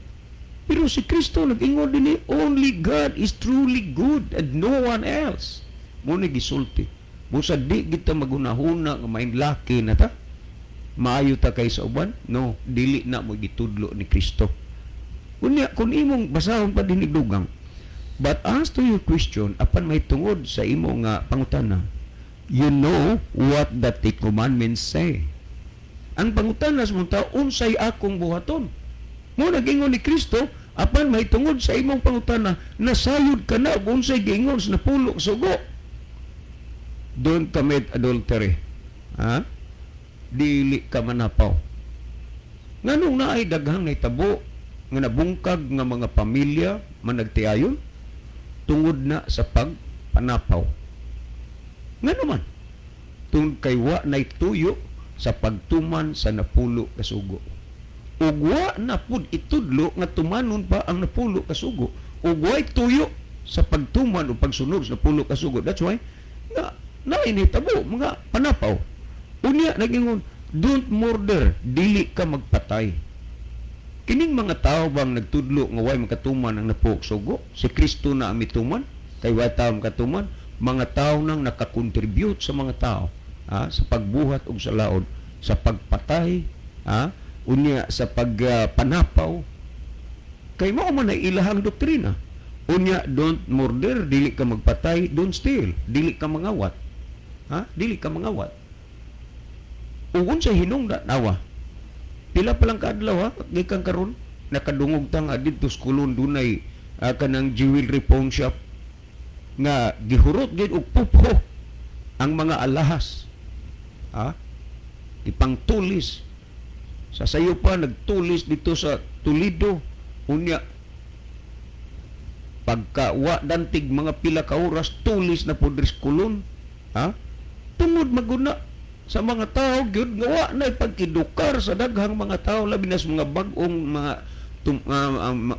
Pero si Kristo nag-ingon din, "Only God is truly good and no one else." Mo ni gisulti. Busa di kita magunahuna nga main laki na ta. Maayo ta kay sa uban? No, dili na mo gitudlo ni Kristo. Unya, kung imong basahon pa din dugang, "But as to your question," apan may tungod sa imo nga pangutana, "you know what the Ten Commandments say." Ang pangutana sa mga tao, "Unsay akong buhaton?" Mo nagingon ni Kristo, "Apan may tungod sa imong pangutana, nasayod ka na ug unsay giingon sa napulo ka sugo. Don't commit adultery." Ha? Dili ka manapaw. Nganong naay daghang nahitabo nga nabungkag nga mga pamilya managtiayon tungod na sa pagpanapaw? Ngano man? Tungod kay wa nay tuyo sa pagtuman sa napulo ka sugo. Ug wa na pud itudlo nga tumanon pa ang napulo ka sugo. Ug way tuyo sa pagtuman o pagsunod sa napulo ka sugo. That's why nga naay nahitabo mga panapaw. Unya nagingon, "Don't murder," dili ka magpatay. Kining mga tao bang nagtudlo nga way makatuman ang napulo sugo? Si Kristo na ang mituman, kay way tao makatuman, mga tao nang nakakontribute sa mga tao, ha, sa pagbuhat og sa laod, sa pagpatay, ha, unya sa pagpanapaw. Kay mao man ay ilahang doktrina. Unya, "Don't murder," dili ka magpatay, "don't steal," dili ka mangawat. Ha? Dili ka mangawat. Ug unsa hinungdan awa? Pila pa lang kaadlaw ha, gikan karon nakadungog ta nga didto sa Colon dunay kanang jewelry pawn shop nga gihurot gid og pupho ang mga alahas. Ha? Ipangtulis. Sa sayo pa nagtulis dito sa Toledo. Unya pagka wa dantig mga pila ka oras, tulis na pod diri sa Colon. Ha? Tungod maguna sa mga tao gyud nga wa na pagkidukar sa daghang mga tao, labi na sa mga bag-ong mga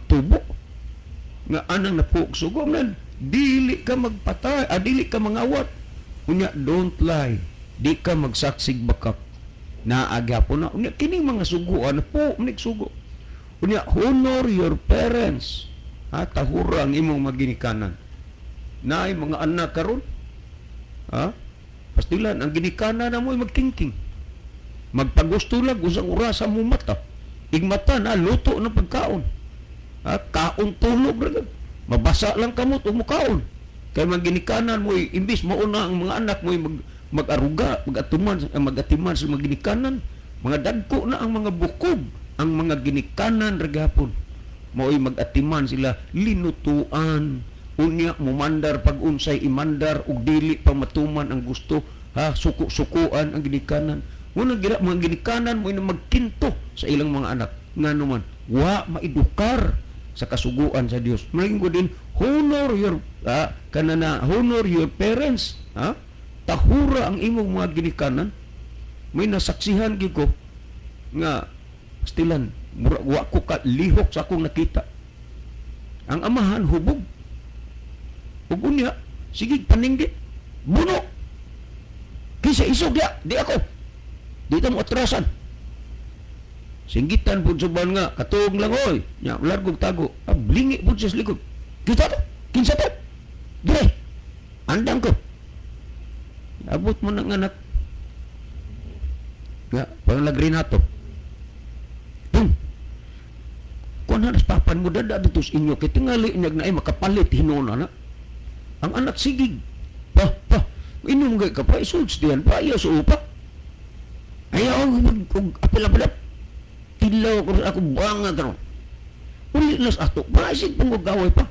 tubo nga anang napulo sugo man, dili ka magpatay, dili ka mangawat. Unya, "Don't lie," di ka magsaksig bakak. Naa gyapon na. Unya kining mga suguan po sugo. Unya, honor your parents. Ha, tahura ang imong maginikanan. Naay mga anak karon. Ha? Pastilan ang ginikanan na mo ay magkingking. Magpagusto lang usang orasa mo mata. Igmata na luto ng pagkaon. Ha? Kaon tulog ra gud. Mabasa lang kamot ug mukaon. Kay mga ginikanan mo imbis mauna ang mga anak mo mag-aruga, magatuman, magatiman sa mga ginikanan, mga dagko na ang mga bukog, ang mga ginikanan ra gihapon. Mao'y mag-atiman sila linutuan. Unya mumandar pag unsay imandar ug dili pa matuman ang gusto, ha, suko-sukuan ang ginikanan. Muna gira mga ginikanan mo na magkinto sa ilang mga anak. Ngano man wa maedukar sa kasuguan sa Dios. Maling ko din honor your kanana honor your parents, ha? Tahura ang imong mga ginikanan. May nasaksihan gyud ko nga pastilan mura wa ko ka lihok sa akong nakita. Ang amahan hubog. Ug unya sige paninggit. Buno. Kinsa isog ya, di ako. Di ta mo atrasan. Singgitan pud suban nga katuog lang oy. Nya largog tago. Ah, blingi pud siya sa likod. Kita to? Kinsa to? Dire. Andang ko. Abot mo ng anak. Nga, parang nagrinato. Pum! Kung haras papan mo dada dito sa inyo, kay tingali inyag na ay makapalit hinuon na. Ang anak sigig. Pa, pa, inom gay ka pa, isuds diyan pa, ayaw sa upa. Ayaw, mag, apil-apil. Tilaw ko ako banga karon. Uli nas ato, basig pang gaway pa.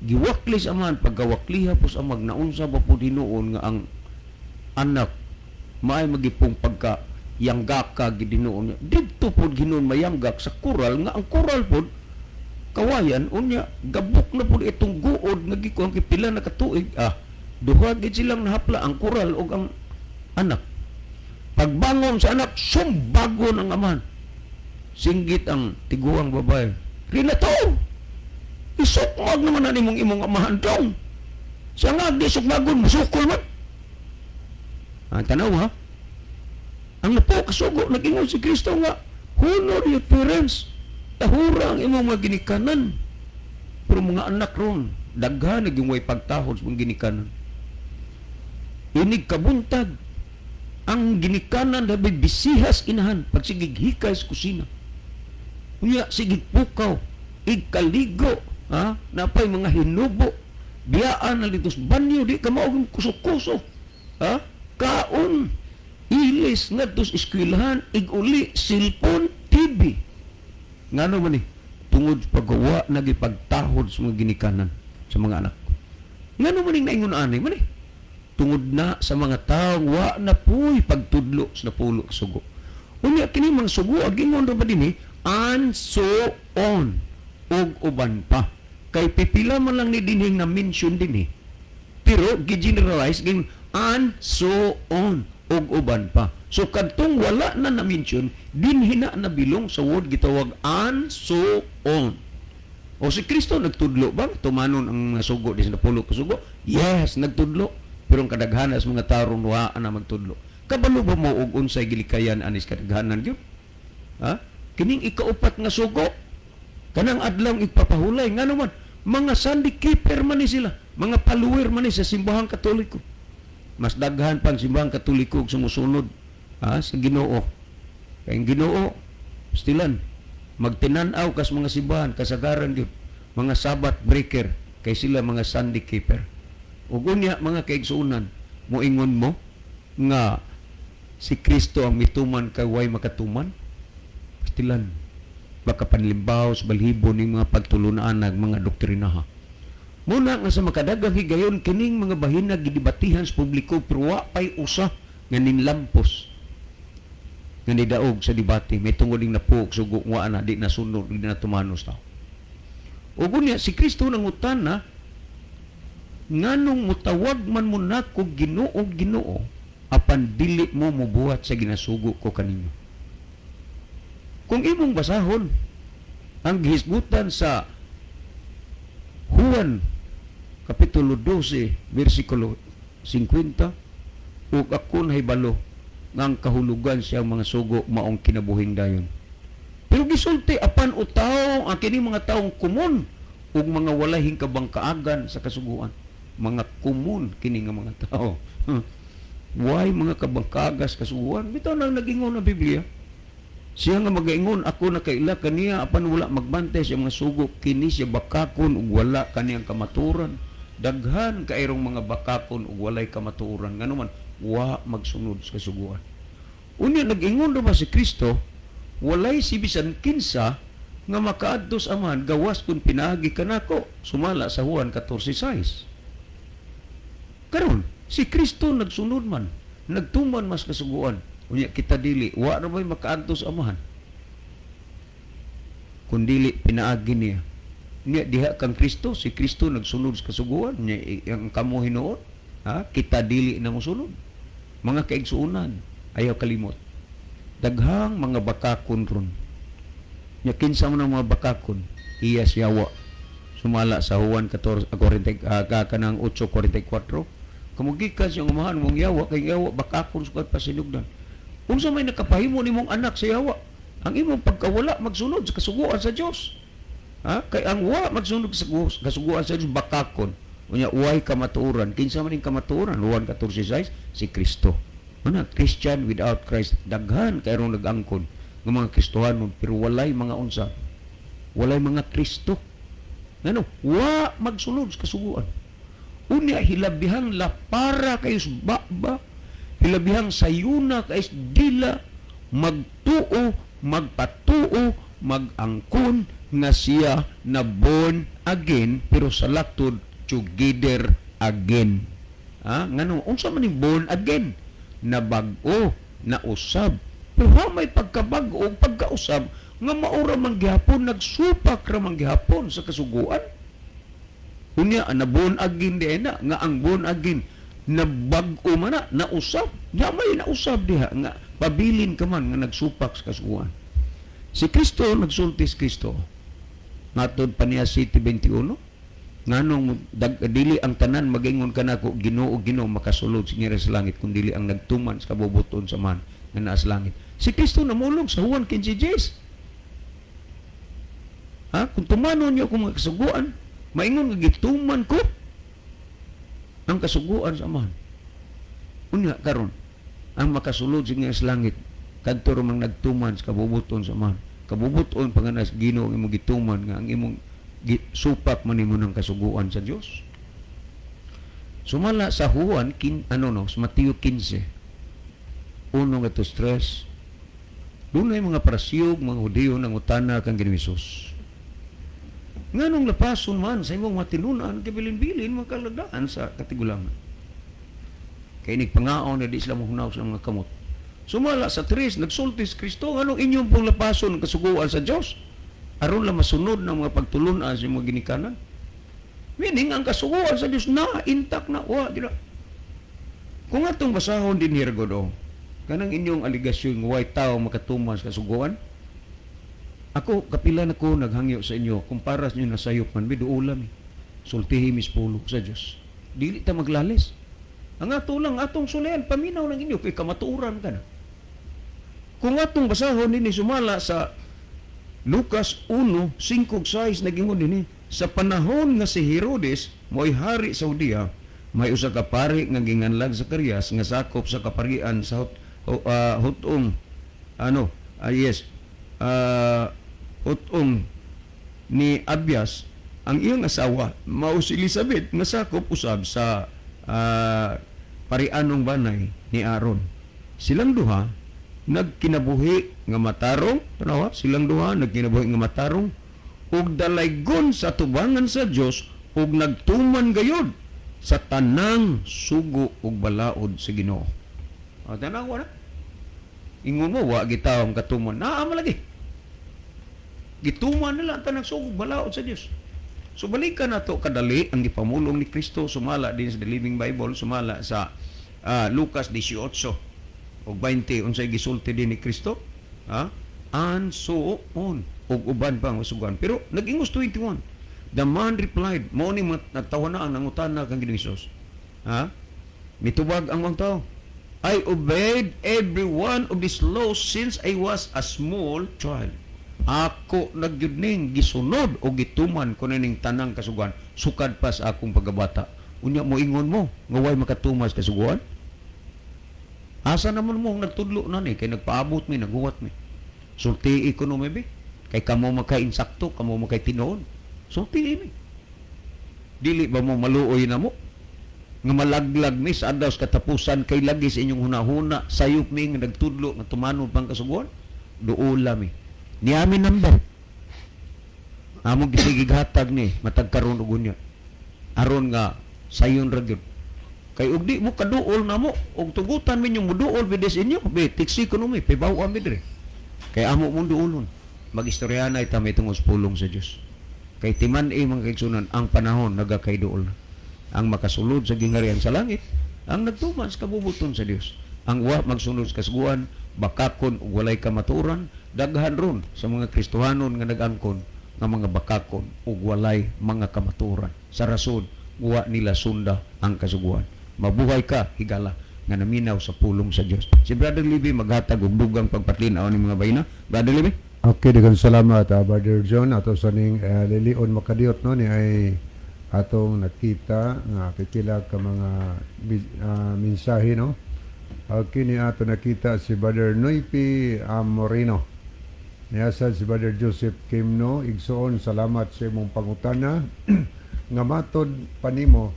Giwakli sa amahan, pagkawakliha po sa amag, naunsa ba po hinuon nga ang anak maay magipong pagka yanggaka gid hinuon niya. Didto pod hinuon mayanggak sa kural nga ang kural pod kawayan unya gabok na pod itong guod nga gikuang kay pila na katuig, duha gid silang nahapla ang kural ug ang anak. Pagbangon sa anak, sumbagon ang amahan. Singgit ang tiguang babae. Rinato! Isukmag naman na nimong imong amahan dong. Siya nga, di sukmagon, musukol man. Ang tanaw ha? Ang napo kasugo, nag-ingon si Kristo nga, honor your parents. Tahura ang imong mga ginikanan. Pero mga anak ron, daghan naging way pagtahod sa mga ginikanan. Inig kabuntag, ang ginikanan labi bisihas inahan, pagsigig hikay sa kusina. Unya, sigig pukaw, igkaligo, ha? Napay mga hinubo, biyaan na dito sa banyo, di ka maog kuso-kuso. Ha? Kaon, ilis ngadto sa eskwelahan, iguli, cellphone, TV. Ngano man ni? Tungod sa paggawa nagipagtahod sa mga ginikanan sa mga anak. Ngano man ning naingon ani man ni? Tungod na sa mga tawo wa na puy pagtudlo sa napulo ka sugo. Unya kini mga sugo agingon ra ba dinhi and so on ug uban pa. Kay pipila man lang ni dinhi nga mention dinhi. Pero gi-generalize ging and so on ug uban pa. So kadtong wala na na-mention dinhi na nabilong sa word gitawag and so on. O si Kristo nagtudlo ba tumanon ang mga sugo di sa napulo ka sugo? Yes, nagtudlo. Pero ang kadaghanan sa mga tao ron wa na magtudlo. Kabalo ba mo og unsay gilikayan anis kadaghanan gyud? Ha? Kining ikaupat nga sugo kanang adlaw ipapahulay ngano man mga Sunday keeper man ni sila, mga follower man ni sa simbahang Katoliko. Mas daghan pang simbahang Katoliko og sumusunod, ha, sa Ginoo. Kay ang Ginoo stilan magtinan-aw kas mga simbahan kasagaran gyud mga Sabbath breaker kay sila mga Sunday keeper. Ug unya mga kaigsuonan, moingon mo nga si Kristo ang mituman kay way makatuman? Pastilan baka panlimbaw sa balhibo ning mga pagtulunaan nag mga doktrinaha. Muna nga sa makadagang higayon kining mga bahina gidibatihan sa publiko pero wa pay usa nga ninlampos nga nidaog sa debate may tungod ning napuok sugo wa na di nasunod di na tumanos tao. Ug unya si Kristo nangutana nganong mutawag man mo nako Ginoo Ginoo apan dili mo mobuhat sa ginasugo ko kaninyo. Kung imong basahon ang gihisgutan sa Juan Kapitulo 12, versikulo 50, ug ako nahibalo nga ang kahulugan siyang mga sugo maong kinabuhing dayon. Pero gisulti apan utaw ang kini mga taong komon ug mga walay hingkabangkaagan sa kasuguan. Mga komon kini nga mga tao. Why mga kabangkagas kasuguan? Bitaw nang nagingon ang Biblia. Siya nga magaingon, "Ako nakaila kaniya," apan wala magbantay sa mga sugo, kini siya bakakon ug wala kaniyang kamaturan. Daghan kairong mga bakakon ug walay kamatuoran, ngano man wa magsunod sa kasuguan. Unya nag-ingon ba si Kristo, walay si bisan kinsa nga makaadto sa Amahan gawas kung pinaagi kanako, sumala sa Juan 14:6. Karon, si Kristo nagsunod man, nagtuman mas kasuguan. Unya kita dili, wa ra may makaadto sa Amahan kun dili pinaagi niya. Nya diha kang Kristo, si Kristo nagsunod sa kasuguan, nya ang kamo hinuon, ha? Kita dili na mosunod. Mga kaigsuonan, ayaw kalimot. Daghang mga bakakon ron. Nya kinsa man ang mga bakakon? Iya siyawa. Sumala sa Juan 14, 40, kanang 8:44. Kamugikan siyang umahan mong yawa, kay yawa bakakon sukad pa sinugdan. Unsa may nakapahimo nimong anak sa yawa? Ang imong pagkawala magsunod sa kasuguan sa Dios. Ha? Kay ang wa magsunod sa kasuguan sa Dios, bakakon. Unya uway kamatuoran. Kinsa man ning kamatuoran? Juan 14:6, si Kristo. Ana, Christian without Christ. Daghan kayrong nag-angkon ng mga Kristohanon pero walay mga unsa. Walay mga Kristo. Ngano? Wa magsunod sa kasuguan. Unya hilabihang lapara kayo sa baba, hilabihang sayuna kayo sa dila, magtuo, magpatuo, magangkon nga siya na born again pero sa laktod together again. Ha? Ngano unsa man ning born again? Nabag-o, nausab. Pero ha may pagkabag-o ug pagkausab nga maura man gihapon nagsupak ra man gihapon sa kasuguan. Unya na born again di na nga ang born again nabag-o man na, nausab. Nya may nausab diha nga pabilin ka man nga nagsupak sa kasuguan. Si Kristo, nagsulti si Kristo. Matod pa niya 7:21, nganong dili ang tanan magingon kanako, "Ginoo, Ginoo," makasulod sa sa langit kun dili ang nagtuman sa kabubuton sa Amahan nga naa sa langit. Si Kristo namulong sa Juan 15:10. Ha? Kung tumanon niyo akong mga kasuguan, maingon nga gituman ko ang kasuguan sa Amahan. Unya karon, ang makasulod sa sa langit kadto ra mang nagtuman sa kabubuton sa Amahan. Kabubuton pa nga nas Ginoo ang imong gituman nga ang imong supak man nimo ng kasuguan sa Dios. Sumala sa Juan kin, ano no, sa Mateo 15. Uno nga to stress. Dunay mga Pariseo, mga Hudiyo nangutana kang Ginoong Hesus. Nganong lapason man sa imong matinunan kabilin-bilin mga kalagdaan sa katigulangan? Kay inig pangaon na di sila mohunaw sa mga kamot. Sumala sa 3, nagsulti si Kristo, nganong inyong pong lapason ang kasuguan sa Dios? Aron lang masunod ng mga pagtulunan sa mga ginikanan. Meaning, ang kasuguan sa Dios na, intact na, wa, di na. Kung atong basahon din hirgodo, kanang inyong aligasyon nga way tao makatuman sa kasuguan, ako, kapila na ko naghangyo sa inyo, kumpara sa inyo nasayop man, miduulam eh. Sultihi mis pulong sa Dios. Dili ta maglalis. Ang ato lang, atong sulayan, paminaw ng inyo, kay kamatuoran ka na. Kung atong basahon dinhi sumala sa Lucas 1, 5 6, nagingon dinhi, sa panahon nga si Herodes mo'y hari sa Judea, may usa ka pari nga ginganlag Zacarias nga sakop sa kaparian sa hutong ano yes hutong ni Abias. Ang iyang asawa mao si Elizabeth nga sakop usab sa parianong banay ni Aaron. Silang duha nagkinabuhi nga matarong, tanawa, silang duha nagkinabuhi nga matarong ug dalaygon sa tubangan sa Dios ug nagtuman gayod sa tanang sugo ug balaod sa Ginoo. Ah, tanawa na. Ingon mo wa gitawong katuman. Naa man lagi. Gituman nila ang tanang sugo ug balaod sa Dios. So balikan nato kadali ang gipamulong ni Kristo sumala din sa The Living Bible, sumala sa Lucas 18 ug 20, unsay gisulti din ni Kristo, ha, and so on, ug uban pa ang masugan. Pero nag-ingos 21, the man replied, mao ni mga natawa na ang nangutana kang Ginoong Hesus, ha, mitubag ang mga tao, "I obeyed every one of these laws since I was a small child." Ako na gyud ning gisunod o gituman ko ning tanang kasuguan sukad pa sa akong pagkabata. Unya mo ingon mo nga way makatuman sa kasuguan? Asa naman mo ang nagtudlo na ni kay nagpaabot mi, naghuwat mi. Sultii ko no mi, kay kamo makainsakto, kamo makay tinuod. Sultii mi. Dili ba mo maluoy na mo nga malaglag mi sa adlaw sa katapusan kay lagi sa inyong hunahuna sayop mi nga nagtudlo nga tumanon pang kasuguan? Duola mi. Niami number. Among gisigig hatag ni matag karon ug unya. Aron nga sayon ra gyud. Kay og di mo kaduol na mo og tugutan minyo muduol bides inyo, be tiksi kuno mi, pibaw mi dire. Kay amo mong duolon. Magistoryahanay ta may tungod sa pulong sa Dios. Kay timan-i, mga kaigsunan, ang panahon nagakayduol na. Ang makasulod sa gingharian sa langit, ang nagtuman sa kabubuton sa Dios. Ang wa magsunod sa kasuguan, bakakon ug walay kamatuoran, daghan ron sa mga Kristohanon nga nag-angkon nga mga bakakon ug walay mga kamatuoran. Sa rason, wa nila sunda ang kasuguan. Mabuhay ka, higala, nga naminaw sa pulong sa Dios. Si Brother Libby maghatag og dugang pagpatlinaw ni mga bayina. Brother Libby? Okay, daghang salamat, Brother John, ato sa ning lilion makadiyot no ni ay atong nakita nga pipila ka mga mensahe no. Okay, ni ato nakita si Brother Noypi Amorino. Niasa si Brother Joseph Kimno, igsoon, salamat sa imong pangutana nga matod panimo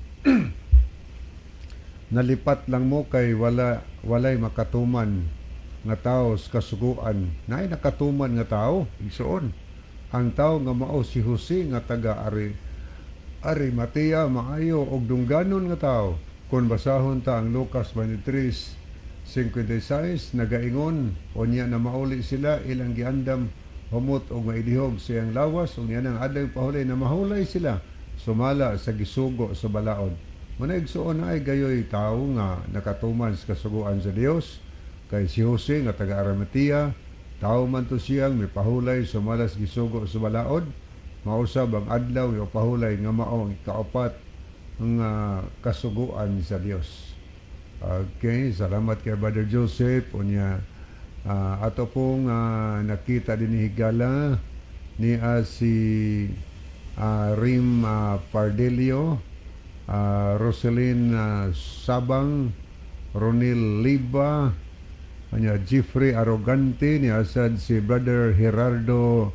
nalipat lang mo kay walay makatuman nga tao sa kasuguan. Naay nakatuman nga tao, igsoon. Ang tao nga mao si Jose nga taga Arimatea, maayo og dungganon nga tao. Kung basahon ta ang Lucas 23:56, nagaingon, unya na mauli sila, ilang giandam humot og mailihog sa iyang lawas, ug niya nang adlaw pahulay na mahulay sila sumala sa gisugo sa balaod. Muna, igsoon, ay gayoy tao nga nakatuman sa kasuguan sa Dios kay si Jose nga taga Arimatea, tao man to siyang mipahulay sumala sa gisugo sa balaod, mausab ang adlaw pahulay nga mao ang ikaapat nga kasuguan sa Dios. Okay, salamat kay Brother Joseph. Unya ato pong nakita din ni higala ni si Rim Pardelio, Roselyn Sabang, Ronil Liba, anya Jeffrey Arrogante, ni asad si Brother Gerardo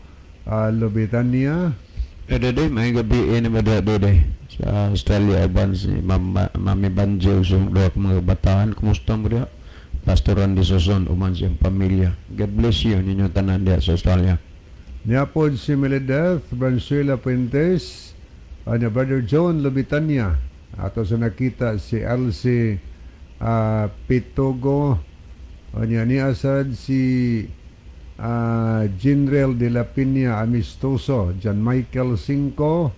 Lobitania. Eh, dede, may gabi eh, ni ba dede? Sa Australia, uban si Mama, Mami Banjo, sa duha ka mga kabataan. Kumusta mo diha? Pastor Randy Soson, uman siyang pamilya. God bless you, ninyo tanan diha sa Australia. Niapod si Meledeth Bransuela Puentes, anya Brother John Lobitania. Ato sa nakita si Elsie Pitogo, anya ni asad si General de la Peña Amistoso, John Michael Cinco,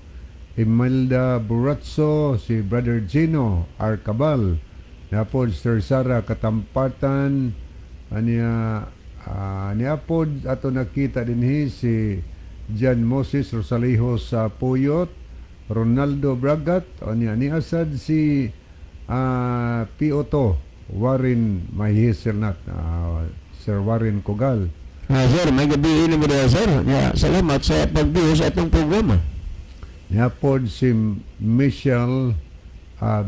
Imelda Buratso, si Brother Gino Arcabal, niapod Sir Sara Katampatan, anya niapod ato nakita dinhi si John Moses Rosalejo sa Puyot, Ronaldo Bragat, anya ni asad si Pioto Warren Mahiselnat, Sir Warren Kogal. Ah, sir, may gabi ini mo diha, sir. Ya, salamat sa pagbiyo sa atong programa. Niapod si Michelle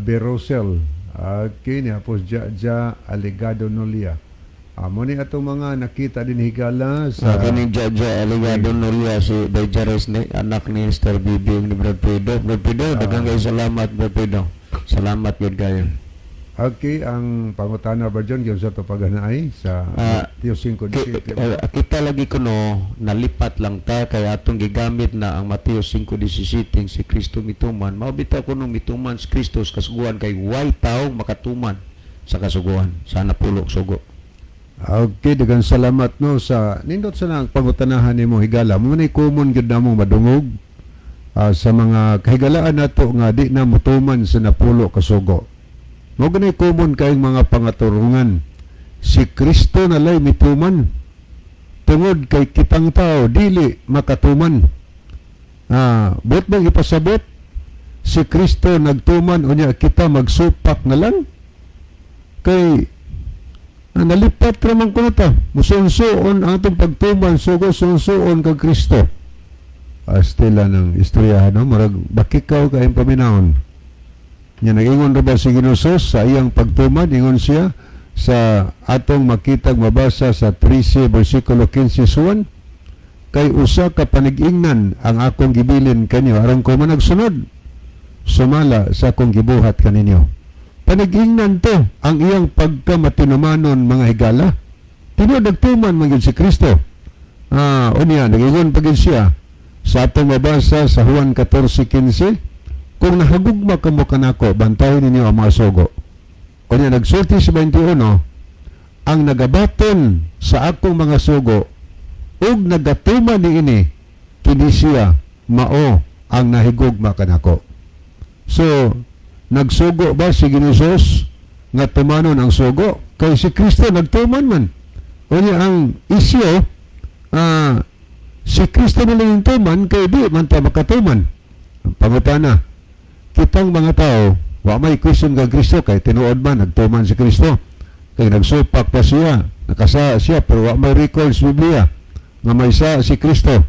Berosel. Okay, niapod Jaja Aligado Nolia. Mo ni atong mga nakita din higala Sa sa kaning Jaja Aligado Nolia, si Dajares ni anak ni Sir Bibi ni Brad Pedro. Brad Pedro, daghang kayo salamat, Brad Pedro. Salamat gyud kayo. Okay, ang pangutana ba dyan, sa ito paghanaay sa Mateo 5:17. Kita lagi kuno nalipat lang ta kay atong gigamit na ang Mateo 5:17, si Kristo mituman. Mao bitaw kuno mituman si Kristo sa kasuguan kay way tawo makatuman sa kasuguan sa napulo sugo. Okay, daghang salamat no sa nindot sa nang pangutanahan nimo, higala. Mo ni common gyud namo madungog sa mga kahigalaan nato nga di na motuman sa napulo ka sugo. Mo gani common kayong mga pangaturungan. Si Kristo na lay mituman tungod kay kitang tao dili makatuman. Buot bang ipasabot si Kristo nagtuman unya kita magsupak na lang kay Ah, nalipat raman ko na ta. Musunsuon ang atong pagtuman, sugo sunsuon kag Kristo. Astila ng istorya, no? Murag, bakikaw kayong paminahon. Nya nag-ingon ra ba si Ginoo sa iyang pagtuman, ingon siya sa atong makitag mabasa sa 13 versikulo 15 suwan, kay usa ka panig-ingnan ang akong gibilin kanyo aron ko managsunod sumala sa akong gibuhat kaninyo. Panig-ingnan to ang iyang pagkamatinumanon, mga higala. Tinuod nagtuman man gyud si Kristo. Ah, unya nag-ingon pa gyud siya sa atong mabasa sa Juan 14:15, kung nahagugma kamo kanako, bantayan ninyo ang mga sugo. Unya nagsulti sa 21, ang nagabaton sa akong mga sugo ug nagatuman niini, kini siya mao ang nahigugma kanako. So, nagsugo ba si Ginoo nga tumanon ang sugo? Kay si Kristo nagtuman man. Unya ang isyo, si Kristo na lang yung tuman kay di man ta makatuman. Ang pangutana, kitang mga tao, wa may question kang Kristo kay tinuod man nagtuman si Kristo. Kay nagsupak pa siya, nakasa siya, pero wa may records Biblia nga may sa si Kristo.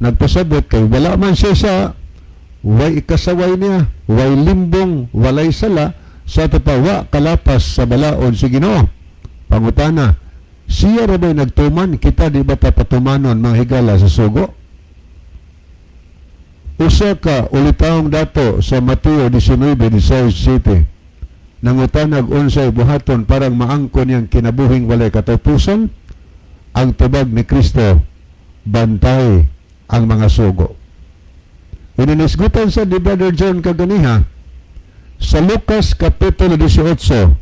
Nagpasabot kay wala man siya sa way ikasaway niya, way limbong, walay sala, sa ato pa wa kalapas sa balaod si Ginoo. Pangutana, siya ra ba'y nagtuman, kita di ba ta patumanon, mga higala, sa sugo? Usa ka ulitawong dato sa Mateo 19:17, nangutanag unsay buhaton parang maangkon niyang kinabuhing walay katapusan, ang tubag ni Kristo, bantay ang mga sugo. Ininisgutan sa ni Brother John kaganiha sa Lucas Kapitulo 18,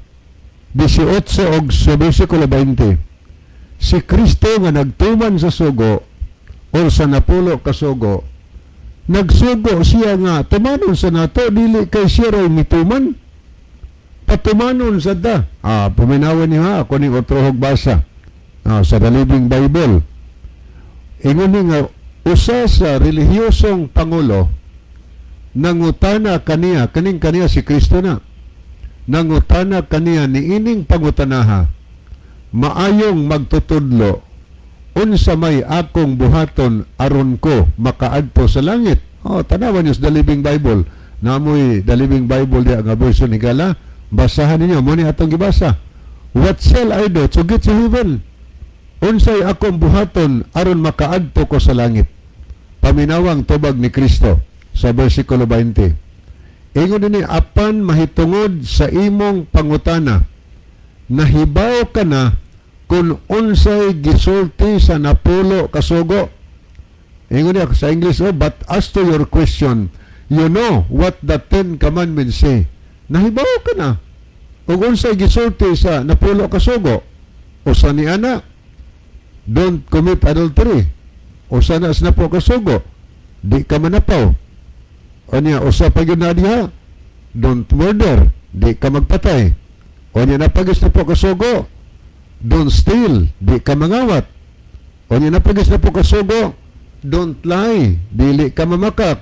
18 og sa versikulo 20, si Kristo nga nagtuman sa sugo o sa napulo ka sugo, nagsugo siya nga tumanon sa nato, dili kay siya ray mituman, patumanon sa da. Puminawan niyo ha, ako ning otrohog basa sa The Living Bible. Ingon ni nga usa sa relihiyosong pangulo nangutana kaniya, kaning kaniya si Kristo na nangutana kaniya niining pangutanaha, "Maayong magtutudlo, unsa may akong buhaton aron ko makaadto sa langit?" Oh, tanawan niyo sa The Living Bible. Namoy The Living Bible diya nga version, higala. Basahan ninyo mo ni atong gibasa. "What shall I do to get to heaven?" Unsay akong buhaton aron makaadto ko sa langit? Paminawang tubag ni Kristo sa versikulo 20. Ingon dinhi, "Apan mahitungod sa imong pangutana, nahibaw ka na kung unsay gisulti sa napulo kasugo." Ingon niya sa English, oh, "But as to your question, you know what the 10 Commandments say." Nahibaw ka na ug unsay gisulti sa napulo kasugo. Usa ni ana, don't commit adultery. Usa na sa napulo kasugo, di ka manapaw. Unya, usa pa gyud na diha, don't murder, di ka magpatay. Unya napagis na po kasugo, don't steal, di ka mangawat. Unya napagis na po kasugo, don't lie, dili ka mamakak.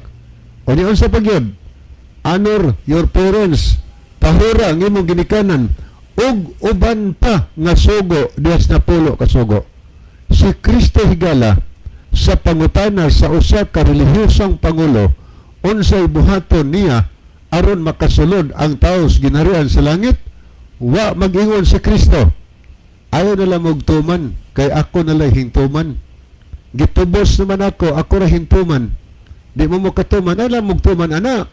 Unya unsa pa gyud? Honor your parents, tahura ang imong ginikanan, ug uban pa nga sugo diha sa napulo ka sugo. Si Kristo, higala, sa pangutana sa usa ka relihiyosong pangulo unsay buhaton niya aron makasulod ang tao sa ginharian sa langit, wa mag-ingon si Kristo, "Ayaw na lang og tuman kay ako na lang hintuman. Gitubos naman ako, ako ra hintuman. Di mo mo katuman, ayaw lang og tuman ana."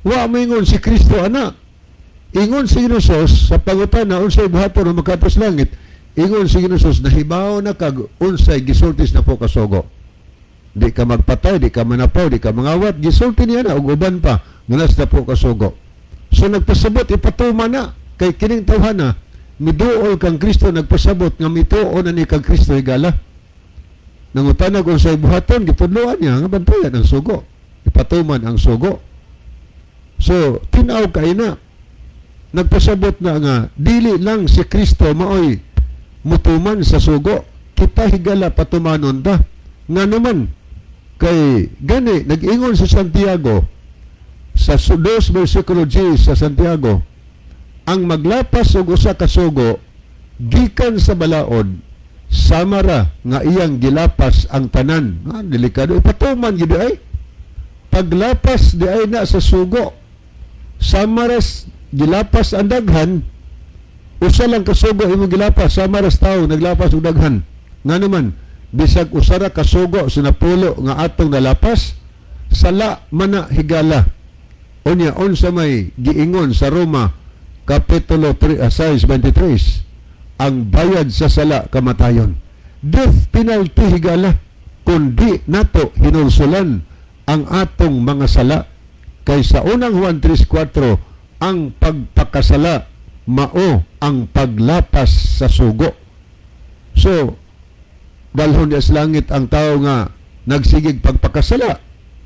Wa moingon si Kristo ana. Ingon si Jesus sa pangutana unsay buhaton aron makaadto sa langit, ingon si Jesus, "Nahibaw na kag unsay gisulti sa napulo kasugo. Di ka magpatay, di ka manapaw, di ka mangawat." Gisulti niya na ug uban pa nga sa napulo kasugo. So nagpasabot ipatuman na kay kining tawhana miduol kang Kristo, nagpasabot nga mituo na ni kang Kristo, higala. Nangutanag unsay buhaton, gitudloan niya nga bantayan ang sugo. Ipatuman ang sugo. So, tinaw kay na. Nagpasabot na nga dili lang si Kristo maoy mutuman sa sugo. Kita, higala, patumanon ta. Nga naman kay gani nag-ingon sa Santiago sa 2 versikulo G sa Santiago, ang maglapas og usa ka sugo Gikan sa balaod, samara nga iyang gilapas ang tanan. Ah, delikado. Ipatuman gid ay. Paglapas di ay na sa sugo. Samaras gilapas ang daghan, usa lang kasugo imong gilapas, samaras tao naglapas og daghan. Nga naman, bisag usa ra kasugo sa napulo nga atong nalapas, sala mana, higala. Unya unsa may giingon sa Roma kapitulo 3, 6:23? Ang bayad sa sala, kamatayon. Death penalty, higala, kundi nato hinulsulan ang atong mga sala, kay sa Unang Juan 3:4, ang pagpakasala mao ang paglapas sa sugo. So dalhon niya sa langit ang tao nga nagsigig pagpakasala?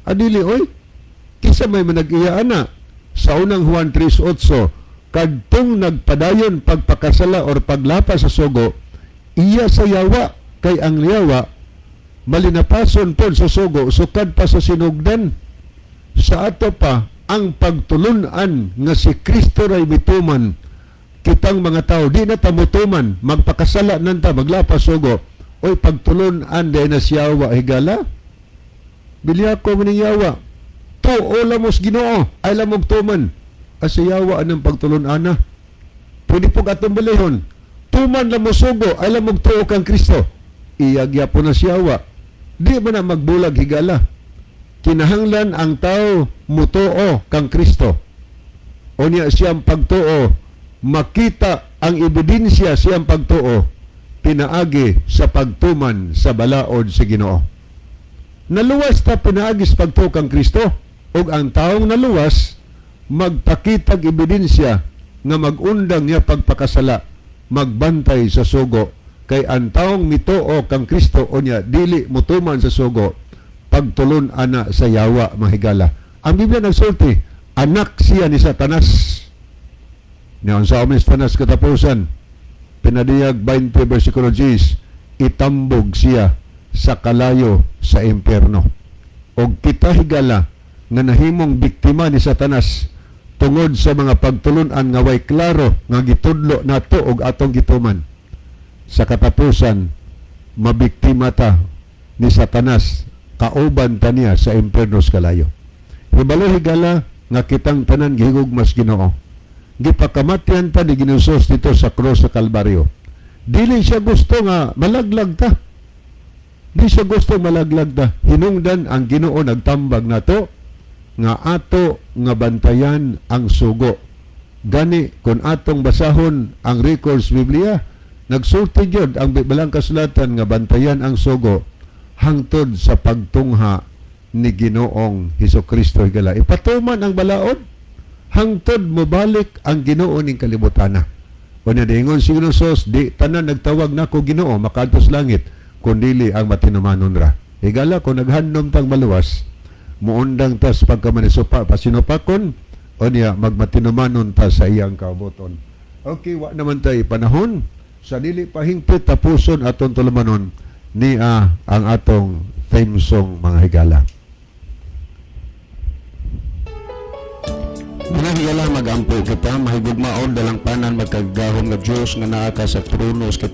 Adili oy. Kinsa may manag-iya ana? Sa Unang Juan 3:8, kadtong nagpadayon pagpakasala or paglapas sa sugo, iya sa yawa, kay ang yawa malinapason pod sa sugo sukad pa sa sinugdan. Sa ato pa ang pagtulunan nga si Kristo ray mituman, kitang mga tao di na ta mutuman, magpakasala nanta, maglapas sugo, oy, pagtulunan di na siyawa, higala. Bilyako mo ning yawa, tuo lamos Ginoo ay lamog tuman asa yawa anang pagtulunan na pwede po atong balihon. Tuman lang mo sugo ay lamog tuo kang Kristo, iyagya po na siyawa. Di ba na magbulag, higala? Kinahanglan ang tao mutuo kang Kristo. Unya siyang pagtuo, makita ang ebidensya siyang pagtuo pinaagi sa pagtuman sa balaod sa Ginoo. Naluwas ta pinaagi sa pagtuo kang Kristo, ug ang taong naluwas magpakitag ebidensya nga magundang niya pagpakasala, magbantay sa sugo, kay ang taong mituo kang Kristo unya dili mutuman sa sugo, pagtulon ana sa yawa, mahigala. Ang Biblia nagsulti, anak siya ni Satanas. Niyon sa ni Satanas katapusan, Pinadiyag 20 versikulo 10, itambog siya sa kalayo sa impyerno. Og kita, higala, nga nahimong biktima ni Satanas tungod sa mga pagtulunan nga way klaro nga gitudlo nato og atong gituman, sa katapusan mabiktima ta ni Satanas, kauban ta niya sa impyerno sa kalayo. Hibalo, higala, nga kitang tanan gihigugmas Ginoo. Gipakamatyan ta ni Ginoong Hesus dito sa krus sa Kalbaryo. Dili siya gusto nga malaglag ta. Di siya gusto malaglag ta. Hinungdan ang Ginoo nagtambag nato nga ato nga bantayan ang sugo. Gani kung atong basahon ang records Biblia, nagsulti gyud ang balang kasulatan nga bantayan ang sugo hangtod sa pagtungha ni Ginoong Hesus Kristo, higala. Ipatuman ang balaod hangtod mobalik ang Ginoo ning kalibutana. Unya diingon si Ginoong Hesus, di tanan nagtawag nako Ginoo makaadto sa langit, kundili ang matinumanon ra. Higala, kung naghandom tang maluwas, muundang tas pagkamanisupa pasinupakon, unya magmatinumanon ta sa iyang kaubuton. Okay, wa naman tay panahon sa dili pahingpit, tapuson aton tulumanon niya ang atong theme song, mga higala. Mga higala, magampo kita. Mahigugmaon, dalangpanan, magkagahom nga Diyos nga naa ka sa trono kita.